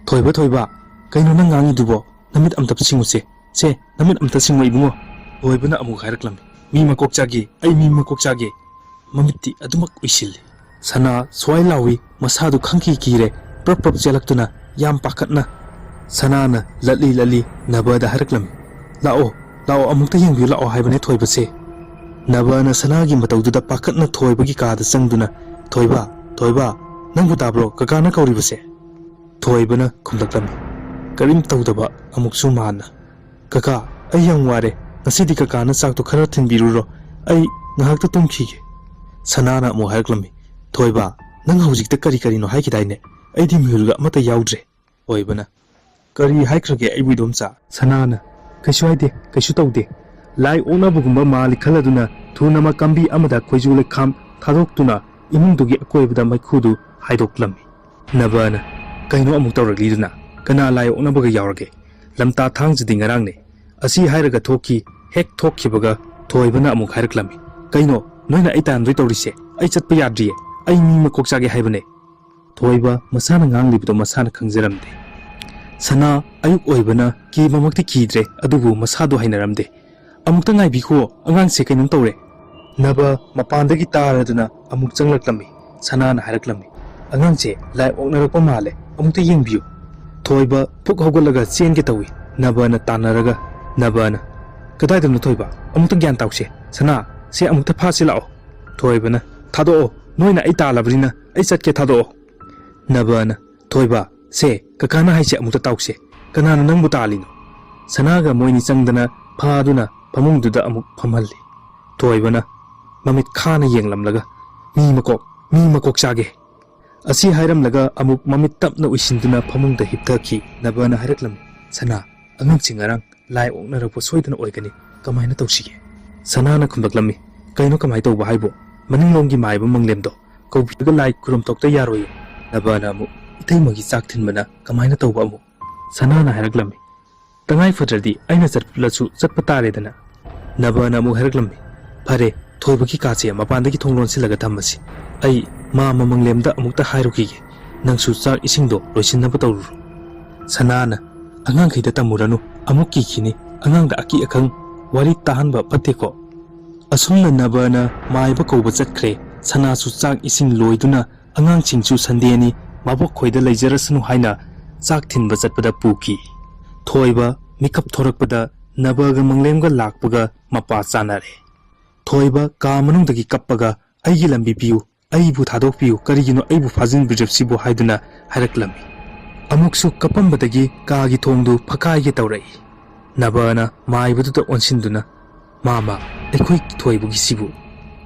"ꯊꯣꯏꯕ, ꯊꯣꯏꯕ, ꯀꯩꯅꯣ ꯅꯪ ꯉꯥꯡꯉꯤꯗꯨꯕꯣ? ꯅꯃꯤꯠ ꯑꯝꯇ ꯁꯤꯡꯉꯨꯁꯦ꯫ ꯁꯦ, ꯅꯃꯤꯠ ꯑꯝꯇ ꯁꯤꯡꯉꯣ ꯏꯕꯨꯡꯉꯣ"꯫ ꯊꯣꯏꯕꯅ ꯑꯃꯨꯛ ꯍꯥꯏꯔꯛꯂꯝꯃꯤ, "ꯃꯤ ꯃꯀꯣꯛ ꯆꯥꯒꯦ, ꯑꯩ ꯃꯤ ꯃꯀꯣꯛ ꯆꯥꯒꯦ"꯫ ꯃꯃꯤꯠꯇꯤ ꯑꯗꯨꯃꯛ ꯎꯏꯁꯤꯜꯂꯤ꯫ ꯁꯅꯥ ꯁ꯭ꯋꯥꯏ ꯂꯥꯎꯏ, ꯃꯁꯥꯗꯨ ꯈꯪꯀꯤ ꯀꯤꯔꯦ, ꯄ꯭ꯔꯞ ꯄ꯭ꯔꯞ ꯆꯦꯜꯂꯛꯇꯨꯅ ꯌꯥꯝ ꯄꯥꯈꯠꯅ꯫ ꯁꯅꯥꯅ ꯂꯠꯂꯤ ꯂꯠꯂꯤ ꯅꯕꯗ ꯍꯥꯏꯔꯛꯂꯝꯃꯤ, "ꯂꯥꯛꯑꯣ, ꯂꯥꯛꯑꯣ, ꯑꯃꯨꯛꯇ ꯌꯦꯡꯕꯤꯌꯨ ꯂꯥꯛꯑꯣ ꯍꯥꯏꯕꯅꯦ ꯊꯣꯏꯕꯁꯦ"꯫ ꯅꯕꯅ ꯁꯅꯥꯒꯤ ꯃꯇꯧꯗꯨꯗ ꯄꯥꯈꯠꯅ ꯊꯣꯏꯕꯒꯤ ꯀꯥꯗ ꯆꯪꯗꯨꯅ, "ꯊꯣꯏꯕ, ꯊꯣꯏꯕ, ꯅꯪꯕꯨ ꯇꯥꯕ꯭ꯔꯣ ꯀꯀꯥꯅ ꯀꯧꯔꯤꯕꯁꯦ?" ꯊꯣꯏꯕꯅ ꯈꯨꯝꯂꯛꯂꯝꯃꯤ, ꯀꯔꯤꯝ ꯇꯧꯗꯕ ꯑꯃꯨꯛꯁꯨ ꯃꯥꯟꯅ꯫ "ꯀꯀꯥ, ꯑꯩ ꯌꯥꯝ ꯋꯥꯔꯦ, ꯉꯁꯤꯗꯤ ꯀꯀꯥꯅ ꯆꯥꯛꯇꯣ ꯈꯔ ꯊꯤꯟꯕꯤꯔꯨꯔꯣ, ꯑꯩ ꯉꯥꯏꯍꯥꯛꯇ ꯇꯨꯝꯈꯤꯒꯦ"꯫ ꯁꯅꯥꯅ ꯑꯃꯨꯛ ꯍꯥꯏꯔꯛꯂꯝꯃꯤ, "ꯊꯣꯏꯕ, ꯅꯪ ꯍꯧꯖꯤꯛꯇ ꯀꯔꯤ ꯀꯔꯤꯅꯣ ꯍꯥꯏꯈꯤꯗꯥꯏꯅꯦ? ꯑꯩꯗꯤ ꯃꯤꯍꯨꯜꯒ ꯑꯃꯠꯇ ꯌꯥꯎꯗ꯭ꯔꯦ"꯫ ꯊꯣꯏꯕꯅ, "ꯀꯔꯤ ꯍꯥꯏꯈ꯭ꯔꯒꯦ ꯑꯩꯕꯨ, ꯏꯗꯣꯝꯆꯥ?" ꯁꯅꯥꯅ, "ꯀꯩꯁꯨ ꯍꯥꯏꯗꯦ, ꯀꯩꯁꯨ ꯇꯧꯗꯦ꯫ ꯂꯥꯏ ꯑꯣꯛꯅꯕꯒꯨꯝꯕ ꯃꯥꯜꯂꯤ ꯈꯜꯂꯗꯨꯅ ꯊꯨꯅꯃꯛ ꯀꯝꯕꯤ ꯑꯃꯗ ꯈꯣꯏꯖꯨ ꯂꯩꯈꯥꯝ ꯊꯥꯗꯣꯛꯇꯨꯅ ꯏꯃꯨꯡꯗꯨꯒꯤ ꯑꯀꯣꯏꯕꯗ ꯃꯩꯈꯨꯗꯨ ꯍꯥꯏꯗꯣꯛꯂꯝꯃꯤ"꯫ ꯅꯕꯅ, "ꯀꯩꯅꯣ ꯑꯃꯨꯛ ꯇꯧꯔꯛꯂꯤꯗꯨꯅ? ꯀꯅꯥ ꯂꯥꯏ ꯑꯣꯛꯅꯕꯒ ꯌꯥꯎꯔꯒꯦ? ꯂꯝꯇꯥ ꯊꯥꯡꯖꯗꯤ ꯉꯔꯥꯡꯅꯦ꯫ ꯑꯁꯤ ꯍꯥꯏꯔꯒ ꯊꯣꯛꯈꯤ꯫ ꯍꯦꯛ ꯊꯣꯛꯈꯤꯕꯒ ꯊꯣꯏꯕꯅ ꯑꯃꯨꯛ ꯍꯥꯏꯔꯛꯂꯝꯃꯤ, "ꯀꯩꯅꯣ ꯅꯣꯏꯅ ꯑꯩ ꯇꯥꯟꯗꯣꯏ ꯇꯧꯔꯤꯁꯦ? ꯑꯩ ꯆꯠꯄ ꯌꯥꯗ꯭ꯔꯤꯌꯦ꯫ ꯑꯩ ꯃꯤ ꯃꯀꯣꯛ ꯆꯥꯒꯦ ꯍꯥꯏꯕꯅꯦ"꯫ ꯊꯣꯏꯕ ꯃꯁꯥꯅ ꯉꯥꯡꯂꯤꯕꯗꯣ ꯃꯁꯥꯅ ꯈꯪꯖꯔꯝꯗꯦ꯫ ꯁꯅꯥ ꯑꯌꯨꯛ ꯑꯣꯏꯕꯅ ꯀꯤꯕꯃꯛꯇꯤ ꯀꯤꯗ꯭ꯔꯦ, ꯑꯗꯨꯕꯨ ꯃꯁꯥꯗꯣ ꯍꯩꯅꯔꯝꯗꯦ꯫ "ꯑꯃꯨꯛꯇ ꯉꯥꯏꯕꯤꯈꯣ, ꯑꯉꯥꯡꯁꯦ ꯀꯩꯅꯣꯝ ꯇꯧꯔꯦ"꯫ ꯅꯕ ꯃꯄꯥꯟꯗꯒꯤ ꯇꯥꯔꯗꯨꯅ ꯑꯃꯨꯛ ꯆꯪꯂꯛꯂꯝꯃꯤ꯫ ꯁꯅꯥꯅ ꯍꯥꯏꯔꯛꯂꯝꯃꯤ, "ꯑꯉꯥꯡꯁꯦ ꯂꯥꯏ ꯑꯣꯛꯅꯔꯛꯄ ꯃꯥꯜꯂꯦ, ꯑꯃꯨꯛꯇ ꯌꯦꯡꯕꯤꯌꯨ"꯫ ꯊꯣꯏꯕ ꯐꯨꯛ ꯍꯧꯒꯠꯂꯒ ꯆꯦꯟꯒꯦ ꯇꯧꯏ꯫ ꯅꯕꯅ ꯇꯥꯟꯅꯔꯒ, ꯅꯕꯅ, "ꯀꯗꯥꯏꯗꯅꯣ ꯊꯣꯏꯕ? ꯑꯃꯨꯛꯇ ꯒ꯭ꯌꯥꯟ ꯇꯥꯎꯁꯦ꯫ ꯁꯅꯥ, ꯁꯦ ꯑꯃꯨꯛꯇ ꯐꯥꯁꯤ ꯂꯥꯛꯑꯣ"꯫ ꯊꯣꯏꯕꯅ, "ꯊꯥꯗꯣꯛꯑꯣ, ꯅꯣꯏꯅ ꯑꯩ ꯇꯥꯜꯂꯕꯅꯤꯅ ꯑꯩ ꯆꯠꯀꯦ, ꯊꯥꯗꯣꯛꯑꯣ"꯫ ꯅꯕꯅ, "ꯊꯣꯏꯕ, ꯁꯦ, ꯀꯀꯥꯅ ꯍꯥꯏꯁꯦ ꯑꯃꯨꯛꯇ ꯇꯥꯎꯁꯦ꯫ ꯀꯅꯥꯅ ꯅꯪꯕꯨ ꯇꯥꯜꯂꯤꯅꯣ?" ꯁꯅꯥꯒ ꯃꯣꯏꯅꯤ ꯆꯪꯗꯅ ꯐꯥꯗꯨꯅ ꯐꯃꯨꯡꯗꯨꯗ ꯑꯃꯨꯛ ꯐꯝꯍꯜꯂꯤ꯫ ꯊꯣꯏꯕꯅ ꯃꯃꯤꯠ ꯈꯥꯅ ꯌꯦꯡꯂꯝꯂꯒ, "ꯃꯤ ꯃꯀꯣꯛ, ꯃꯤ ꯃꯀꯣꯛ ꯆꯥꯒꯦ"꯫ ꯑꯁꯤ ꯍꯥꯏꯔꯝꯂꯒ ꯑꯃꯨꯛ ꯃꯃꯤꯠ ꯇꯞꯅ ꯎꯏꯁꯤꯟꯗꯨꯅ ꯐꯃꯨꯡꯗ ꯍꯤꯞꯊꯈꯤ꯫ ꯅꯕꯅ ꯍꯥꯏꯔꯛꯂꯝꯃꯤ, "ꯁꯅꯥ, ꯑꯉꯥꯡꯁꯤꯡ ꯉꯔꯥꯡ ꯂꯥꯏ ꯑꯣꯛꯅꯔꯛꯄ ꯁꯣꯏꯗꯅ ꯑꯣꯏꯒꯅꯤ, ꯀꯃꯥꯏꯅ ꯇꯧꯁꯤꯒꯦ?" ꯁꯅꯥꯅ ꯈꯨꯝꯂꯛꯂꯝꯃꯤ, "ꯀꯩꯅꯣ ꯀꯃꯥꯏꯅ ꯇꯧꯕ ꯍꯥꯏꯕꯨ? ꯃꯅꯤꯡꯂꯣꯝꯒꯤ ꯃꯥꯏꯕ ꯃꯪꯂꯦꯝꯗꯣ ꯀꯧꯕꯤꯔꯒ ꯂꯥꯏ ꯈꯨꯔꯨꯝꯊꯣꯛꯇ ꯌꯥꯔꯣꯏꯌꯦ꯫ ꯅꯕꯅ ꯑꯃꯨꯛ ꯏꯇꯩꯃꯒꯤ ꯆꯥꯛ ꯊꯤꯟꯕꯅ ꯀꯃꯥꯏꯅ ꯇꯧꯕ ꯑꯃꯨꯛ?" ꯁꯅꯥꯅ ꯍꯥꯏꯔꯛꯂꯝꯃꯤ, "ꯇꯉꯥꯏ ꯐꯗ꯭ꯔꯗꯤ ꯑꯩꯅ ꯆꯠꯂꯁꯨ ꯆꯠꯄ ꯇꯥꯔꯦꯗꯅ?" ꯅꯕꯅ ꯑꯃꯨꯛ ꯍꯥꯏꯔꯛꯂꯝꯃꯤ, "ꯐꯔꯦ, ꯊꯣꯏꯕꯒꯤ ꯀꯥꯁꯦ ꯃꯄꯥꯟꯗꯒꯤ ꯊꯣꯡ ꯂꯣꯟꯁꯤꯜꯂꯒ ꯊꯝꯃꯁꯤ꯫ ꯑꯩ ꯃꯥ ꯃꯃꯪꯂꯦꯝꯗ ꯑꯃꯨꯛꯇ ꯍꯥꯏꯔꯨꯈꯤꯒꯦ꯫ ꯅꯪꯁꯨ ꯆꯥꯛ ꯏꯁꯤꯡꯗꯣ ꯂꯣꯏꯁꯤꯟꯅꯕ ꯇꯧꯔꯨꯔꯣ꯫" ꯁꯅꯥꯅ, "ꯑꯉꯥꯡꯈꯩꯗ ꯇꯝꯃꯨꯔꯅꯨ, ꯑꯃꯨꯛ ꯀꯤꯈꯤꯅꯤ꯫ ꯑꯉꯥꯡꯗ ꯑꯀꯤ ꯑꯈꯪ ꯋꯥꯔꯤ ꯇꯥꯍꯟꯕ ꯐꯠꯇꯦꯀꯣ꯫" ꯑꯁꯨꯝꯅ ꯅꯕꯅ ꯃꯥꯏꯕ ꯀꯧꯕ ꯆꯠꯈ꯭ꯔꯦ꯫ ꯁꯅꯥꯁꯨ ꯆꯥꯛ ꯏꯁꯤꯡ ꯂꯣꯏꯗꯨꯅ ꯑꯉꯥꯡꯁꯤꯡꯁꯨ ꯁꯟꯗꯦꯅꯤ, ꯃꯕꯣꯛ ꯈꯣꯏꯗ ꯂꯩꯖꯔꯁꯅꯨ ꯍꯥꯏꯅ ꯆꯥꯛ ꯊꯤꯟꯕ ꯆꯠꯄꯗ ꯄꯨꯈꯤ꯫ ꯊꯣꯏꯕ ꯃꯤꯀꯞ ꯊꯣꯔꯛꯄꯗ ꯅꯕꯒ ꯃꯪꯂꯦꯝꯒ ꯂꯥꯛꯄꯒ ꯃꯄꯥ ꯆꯥꯅꯔꯦ꯫ ꯊꯣꯏꯕ ꯀꯥ ꯃꯅꯨꯡꯗꯒꯤ ꯀꯞꯄꯒ, "ꯑꯩꯒꯤ ꯂꯝꯕꯤ ꯄꯤꯌꯨ, ꯑꯩꯕꯨ ꯊꯥꯗꯣꯛꯄꯤꯌꯨ, ꯀꯔꯤꯒꯤꯅꯣ ꯑꯩꯕꯨ ꯐꯥꯖꯤꯟꯕꯤꯔꯤꯕꯁꯤꯕꯨ?" ꯍꯥꯏꯗꯨꯅ ꯍꯥꯏꯔꯛꯂꯝꯃꯤ꯫ ꯑꯃꯨꯛꯁꯨ ꯀꯞꯄꯝꯕꯗꯒꯤ ꯀꯥꯒꯤ ꯊꯣꯡꯗꯨ ꯐꯛꯀꯥꯏꯒꯦ ꯇꯧꯔꯛꯏ꯫ ꯅꯕꯅ ꯃꯥꯏꯕꯗꯨꯗ ꯑꯣꯟꯁꯤꯟꯗꯨꯅ, "ꯃꯥꯃ, ꯑꯩꯈꯣꯏ ꯊꯣꯏꯕꯒꯤꯁꯤꯕꯨ?"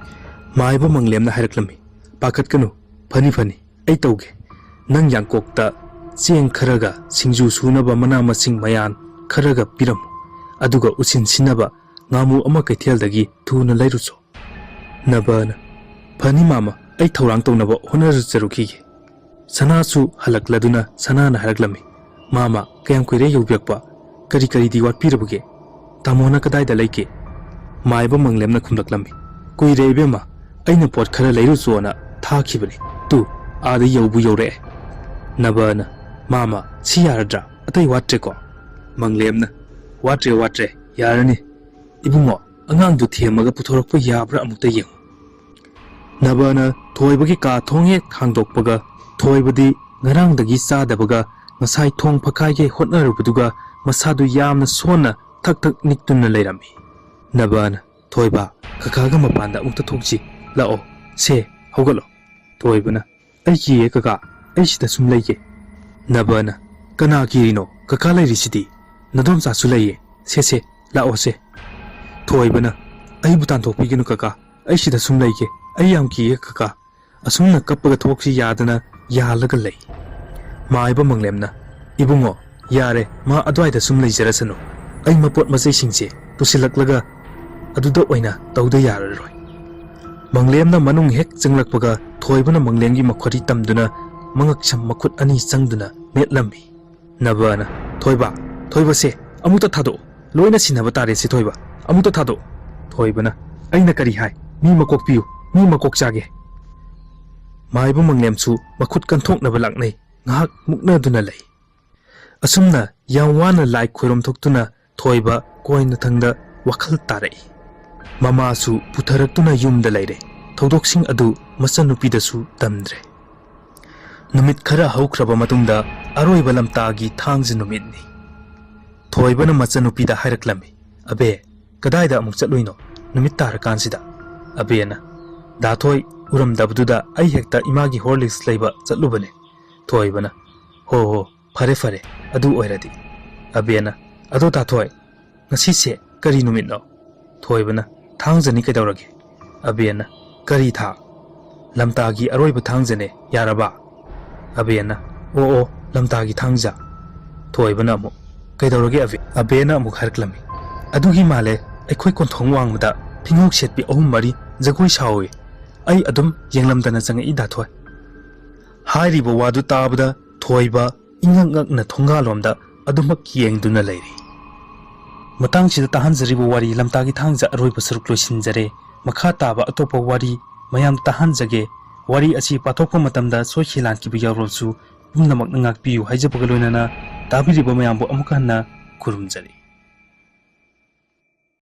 ꯃꯥꯏꯕ ꯃꯪꯂꯦꯝꯅ ꯍꯥꯏꯔꯛꯂꯝꯃꯤ, "ꯄꯥꯈꯠꯀꯅꯨ, ꯐꯅꯤ ꯐꯅꯤ, ꯑꯩ ꯇꯧꯒꯦ꯫ ꯅꯪ ꯌꯥꯡꯀꯣꯛꯇ ꯆꯦꯡ ꯈꯔꯒ ꯁꯤꯡꯖꯨ ꯁꯨꯅꯕ ꯃꯅꯥ ꯃꯁꯤꯡ ꯃꯌꯥꯟ ꯈꯔꯒ ꯄꯤꯔꯝꯃꯨ, ꯑꯗꯨꯒ ꯎꯁꯤꯟ ꯁꯤꯟꯅꯕ ꯉꯥꯃꯨ ꯑꯃ ꯀꯩꯊꯦꯜꯗꯒꯤ ꯊꯨꯅ ꯂꯩꯔꯨꯆꯣ꯫" ꯅꯕꯅ, "ꯐꯅꯤ ꯃꯥꯃ, ꯑꯩ ꯊꯧꯔꯥꯡ ꯇꯧꯅꯕ ꯍꯣꯠꯅꯖꯔꯨꯈꯤꯒꯦ꯫" ꯁꯅꯥꯁꯨ ꯍꯜꯂꯛꯂꯗꯨꯅ ꯁꯅꯥꯅ ꯍꯥꯏꯔꯛꯂꯝꯃꯤ, "ꯃꯥꯃ, ꯀꯌꯥꯝ ꯀꯨꯏꯔꯦ ꯌꯧꯕꯤꯔꯛꯄ? ꯀꯔꯤ ꯀꯔꯤꯗꯤ ꯋꯥꯠꯄꯤꯔꯕꯒꯦ? ꯇꯥꯃꯣꯅ ꯀꯗꯥꯏꯗ ꯂꯩꯒꯦ?" ꯃꯥꯏꯕ ꯃꯪꯂꯦꯝꯅ ꯈꯨꯝꯂꯛꯂꯝꯃꯤ, "ꯀꯨꯏꯔꯦ ꯏꯕꯦꯝꯃ, ꯑꯩꯅ ꯄꯣꯠ ꯈꯔ ꯂꯩꯔꯨꯆꯣꯅ ꯊꯥꯈꯤꯕꯅꯤ꯫ ꯇꯨ, ꯑꯥꯗ ꯌꯧꯕꯨ ꯌꯧꯔꯛꯑꯦ꯫" ꯅꯕꯅ, "ꯃꯥꯃ, ꯁꯤ ꯌꯥꯔꯗ꯭ꯔꯥ? ꯑꯇꯩ ꯋꯥꯠꯇ꯭ꯔꯦꯀꯣ?" ꯃꯪꯂꯦꯝꯅ, "ꯋꯥꯠꯇ꯭ꯔꯦ, ꯋꯥꯠꯇ꯭ꯔꯦ, ꯌꯥꯔꯅꯤ꯫ ꯏꯕꯨꯡꯉꯣ, ꯑꯉꯥꯡꯗꯨ ꯊꯦꯝꯃꯒ ꯄꯨꯊꯣꯔꯛꯄ ꯌꯥꯕ꯭ꯔꯥ ꯑꯃꯨꯛꯇ ꯌꯦꯡꯉꯨ꯫" ꯅꯕꯅ ꯊꯣꯏꯕꯒꯤ ꯀꯥ ꯊꯣꯡ ꯍꯦꯛ ꯍꯥꯡꯗꯣꯛꯄꯒ, ꯊꯣꯏꯕꯗꯤ ꯉꯔꯥꯡꯗꯒꯤ ꯆꯥꯗꯕꯒ ꯉꯁꯥꯏ ꯊꯣꯡ ꯐꯛꯀꯥꯏꯒꯦ ꯍꯣꯠꯅꯔꯨꯕꯗꯨꯒ ꯃꯁꯥꯗꯨ ꯌꯥꯝꯅ ꯁꯣꯟꯅ ꯊꯛ ꯊꯛ ꯅꯤꯛꯇꯨꯅ ꯂꯩꯔꯝꯃꯤ꯫ ꯅꯕꯅ, "ꯊꯣꯏꯕ, ꯀꯀꯥꯒ ꯃꯄꯥꯟꯗ ꯑꯃꯨꯛꯇ ꯊꯣꯛꯁꯤ꯫ ꯂꯥꯛꯑꯣ, ꯁꯦ, ꯍꯧꯒꯠꯂꯣ꯫" ꯊꯣꯏꯕꯅ, "ꯑꯩ ꯀꯤꯌꯦ ꯀꯀꯥ, ꯑꯩ ꯁꯤꯗ ꯁꯨꯝ ꯂꯩꯒꯦ꯫" ꯅꯕꯅ, "ꯀꯅꯥ ꯀꯤꯔꯤꯅꯣ? ꯀꯀꯥ ꯂꯩꯔꯤꯁꯤꯗꯤ, ꯅꯗꯣꯝꯆꯥꯁꯨ ꯂꯩꯌꯦ꯫ ꯁꯦ, ꯁꯦ, ꯂꯥꯛꯑꯣ ꯁꯦ꯫" ꯊꯣꯏꯕꯅ, "ꯑꯩꯕꯨ ꯇꯥꯟꯊꯣꯛꯄꯤꯒꯅꯨ ꯀꯀꯥ, ꯑꯩ ꯁꯤꯗ ꯁꯨꯝ ꯂꯩꯒꯦ꯫ ꯑꯩ ꯌꯥꯝ ꯀꯤꯌꯦ ꯀꯀꯥ꯫" ꯑꯁꯨꯝꯅ ꯀꯞꯄꯒ ꯊꯣꯛꯁꯤ ꯌꯥꯗꯅ ꯌꯥꯜꯂꯒ ꯂꯩ꯫ ꯃꯥꯏꯕ ꯃꯪꯂꯦꯝꯅ, "ꯏꯕꯨꯡꯉꯣ, "ꯌꯥꯔꯦ, ꯃꯥ ꯑꯗ꯭ꯋꯥꯏꯗ ꯁꯨꯝ ꯂꯩꯖꯔꯁꯅꯨ꯫ ꯑꯩ ꯃꯄꯣꯠ ꯃꯆꯩꯁꯤꯡꯁꯦ ꯄꯨꯁꯤꯜꯂꯛꯂꯒ ꯑꯗꯨꯗ ꯑꯣꯏꯅ ꯇꯧꯗ ꯌꯥꯔꯔꯣꯏ"꯫ ꯃꯪꯂꯦꯝꯅ ꯃꯅꯨꯡ ꯍꯦꯛ ꯆꯪꯂꯛꯄꯒ ꯊꯣꯏꯕꯅ ꯃꯪꯂꯦꯝꯒꯤ ꯃꯈ꯭ꯋꯥꯔꯤ ꯇꯝꯗꯨꯅ ꯃꯉꯛꯁꯝ ꯃꯈꯨꯠ ꯑꯅꯤ ꯆꯪꯗꯨꯅ ꯃꯦꯠꯂꯝꯃꯤ꯫ ꯅꯕꯅ, "ꯊꯣꯏꯕ, ꯊꯣꯏꯕꯁꯦ ꯑꯃꯨꯛꯇ ꯊꯥꯗꯣꯛꯑꯣ꯫ ꯂꯣꯏꯅ ꯁꯤꯟꯅꯕ ꯇꯥꯔꯦ ꯁꯤ ꯊꯣꯏꯕ꯫ ꯑꯃꯨꯛꯇ ꯊꯥꯗꯣꯛꯑꯣ"꯫ ꯊꯣꯏꯕꯅ, "ꯑꯩꯅ ꯀꯔꯤ ꯍꯥꯏ? ꯃꯤ ꯃꯀꯣꯛ ꯄꯤꯌꯨ, ꯃꯤ ꯃꯀꯣꯛ ꯆꯥꯒꯦ"꯫ ꯃꯥꯏꯕ ꯃꯪꯂꯦꯝꯁꯨ ꯃꯈꯨꯠ ꯀꯟꯊꯣꯛꯅꯕ ꯂꯥꯛꯅꯩ꯫ ꯉꯥꯏꯍꯥꯛ ꯃꯨꯛꯅꯗꯨꯅ ꯂꯩ꯫ ꯑꯁꯨꯝꯅ ꯌꯥꯝ ꯋꯥꯅ ꯂꯥꯏ ꯈꯣꯏꯔꯝ ꯊꯣꯛꯇꯨꯅ ꯊꯣꯏꯕ ꯀꯣꯏꯅꯊꯪꯗ ꯋꯥꯈꯜ ꯇꯥꯔꯛꯏ꯫ ꯃꯃꯥꯁꯨ ꯄꯨꯊꯔꯛꯇꯨꯅ ꯌꯨꯝꯗ ꯂꯩꯔꯦ꯫ ꯊꯧꯗꯣꯛꯁꯤꯡ ꯑꯗꯨ ꯃꯆꯟꯅꯨꯄꯤꯗꯁꯨ ꯇꯝꯗ꯭ꯔꯦ꯫ ꯅꯨꯃꯤꯠ ꯈꯔ ꯍꯧꯈ꯭ꯔꯕ ꯃꯇꯨꯡꯗ ꯑꯔꯣꯏꯕ ꯂꯝꯇꯥꯒꯤ ꯊꯥꯡꯖ ꯅꯨꯃꯤꯠꯅꯤ꯫ ꯊꯣꯏꯕꯅ ꯃꯆꯟꯅꯨꯄꯤꯗ ꯍꯥꯏꯔꯛꯂꯝꯃꯤ, "ꯑꯕꯦ, ꯀꯗꯥꯏꯗ ꯑꯃꯨꯛ ꯆꯠꯂꯨꯏꯅꯣ ꯅꯨꯃꯤꯠ ꯇꯥꯔꯀꯥꯟꯁꯤꯗ?" ꯑꯕꯦꯅ, "ꯗꯥ ꯊꯣꯏ ꯎꯔꯝꯗꯕꯗꯨꯗ ꯑꯩ ꯍꯦꯛꯇ ꯏꯃꯥꯒꯤ ꯍꯣꯔꯂꯤꯛꯁ ꯂꯩꯕ ꯆꯠꯂꯨꯕꯅꯦ"꯫ ꯊꯣꯏꯕꯅ, "ꯍꯣ ꯍꯣ, ꯐꯔꯦ ꯐꯔꯦ, ꯑꯗꯨ ꯑꯣꯏꯔꯗꯤ"꯫ ꯑꯕꯦꯅ, "ꯑꯗꯣ ꯗꯥ ꯊꯣꯏ, ꯉꯁꯤꯁꯦ ꯀꯔꯤ ꯅꯨꯃꯤꯠꯅꯣ?" ꯊꯣꯏꯕꯅ, "ꯊꯥꯡꯖꯅꯤ, ꯀꯩꯗꯧꯔꯒꯦ?" ꯑꯕꯦꯅ, "ꯀꯔꯤ ꯊꯥ?" "ꯂꯝꯇꯥꯒꯤ ꯑꯔꯣꯏꯕ ꯊꯥꯡꯖꯅꯦ, ꯌꯥꯔꯕ?" ꯑꯕꯦꯅ, "ꯑꯣ ꯑꯣ, ꯂꯝꯇꯥꯒꯤ ꯊꯥꯡꯖ"꯫ ꯊꯣꯏꯕꯅ ꯑꯃꯨꯛ, "ꯀꯩꯗꯧꯔꯒꯦ ꯑꯕꯦ?" ꯑꯕꯦꯅ ꯑꯃꯨꯛ ꯍꯥꯏꯔꯛꯂꯝꯃꯤ, "ꯑꯗꯨꯒꯤ ꯃꯥꯜꯂꯦ, ꯑꯩꯈꯣꯏ ꯀꯣꯟꯊꯣꯡ ꯋꯥꯡꯃꯗ ꯐꯤꯉꯧ ꯁꯦꯠꯄꯤ ꯑꯍꯨꯝ ꯃꯔꯤ ꯖꯒꯣꯏ ꯁꯥꯍꯧꯋꯤ꯫ ꯑꯩ ꯑꯗꯨꯝ ꯌꯦꯡꯂꯝꯗꯅ ꯆꯪꯉꯛꯏ ꯗꯥ ꯊꯣꯏ"꯫ ꯍꯥꯏꯔꯤꯕ ꯋꯥꯗꯨ ꯇꯥꯕꯗ ꯊꯣꯏꯕ ꯏꯉꯛ ꯉꯛꯅ ꯊꯣꯡꯒꯥꯜꯂꯣꯝꯗ ꯑꯗꯨꯃꯛ ꯌꯦꯡꯗꯨꯅ ꯂꯩꯔꯤ꯫ ꯃꯇꯥꯡꯁꯤꯗ ꯇꯥꯍꯟꯖꯔꯤꯕ ꯋꯥꯔꯤ ꯂꯝꯇꯥꯒꯤ ꯊꯥꯡꯖ ꯑꯔꯣꯏꯕ ꯁꯔꯨꯛ ꯂꯣꯏꯁꯤꯟꯖꯔꯦ꯫ ꯃꯈꯥ ꯇꯥꯕ ꯑꯇꯣꯞꯄ ꯋꯥꯔꯤ ꯃꯌꯥꯝ ꯇꯥꯍꯟꯖꯒꯦ꯫ ꯋꯥꯔꯤ ꯑꯁꯤ ꯄꯥꯊꯣꯛꯄ ꯃꯇꯝꯗ ꯁꯣꯏꯈꯤ ꯂꯥꯟꯈꯤꯕ ꯌꯥꯎꯔꯕꯁꯨ ꯄꯨꯝꯅꯃꯛꯅ ꯉꯥꯛꯄꯤꯌꯨ ꯍꯥꯏꯖꯕꯒ ꯂꯣꯏꯅꯅ ꯇꯥꯕꯤꯔꯤꯕ ꯃꯌꯥꯝꯕꯨ ꯑꯃꯨꯛ ꯍꯟꯅ ꯈꯨꯔꯨꯝꯖꯔꯤ꯫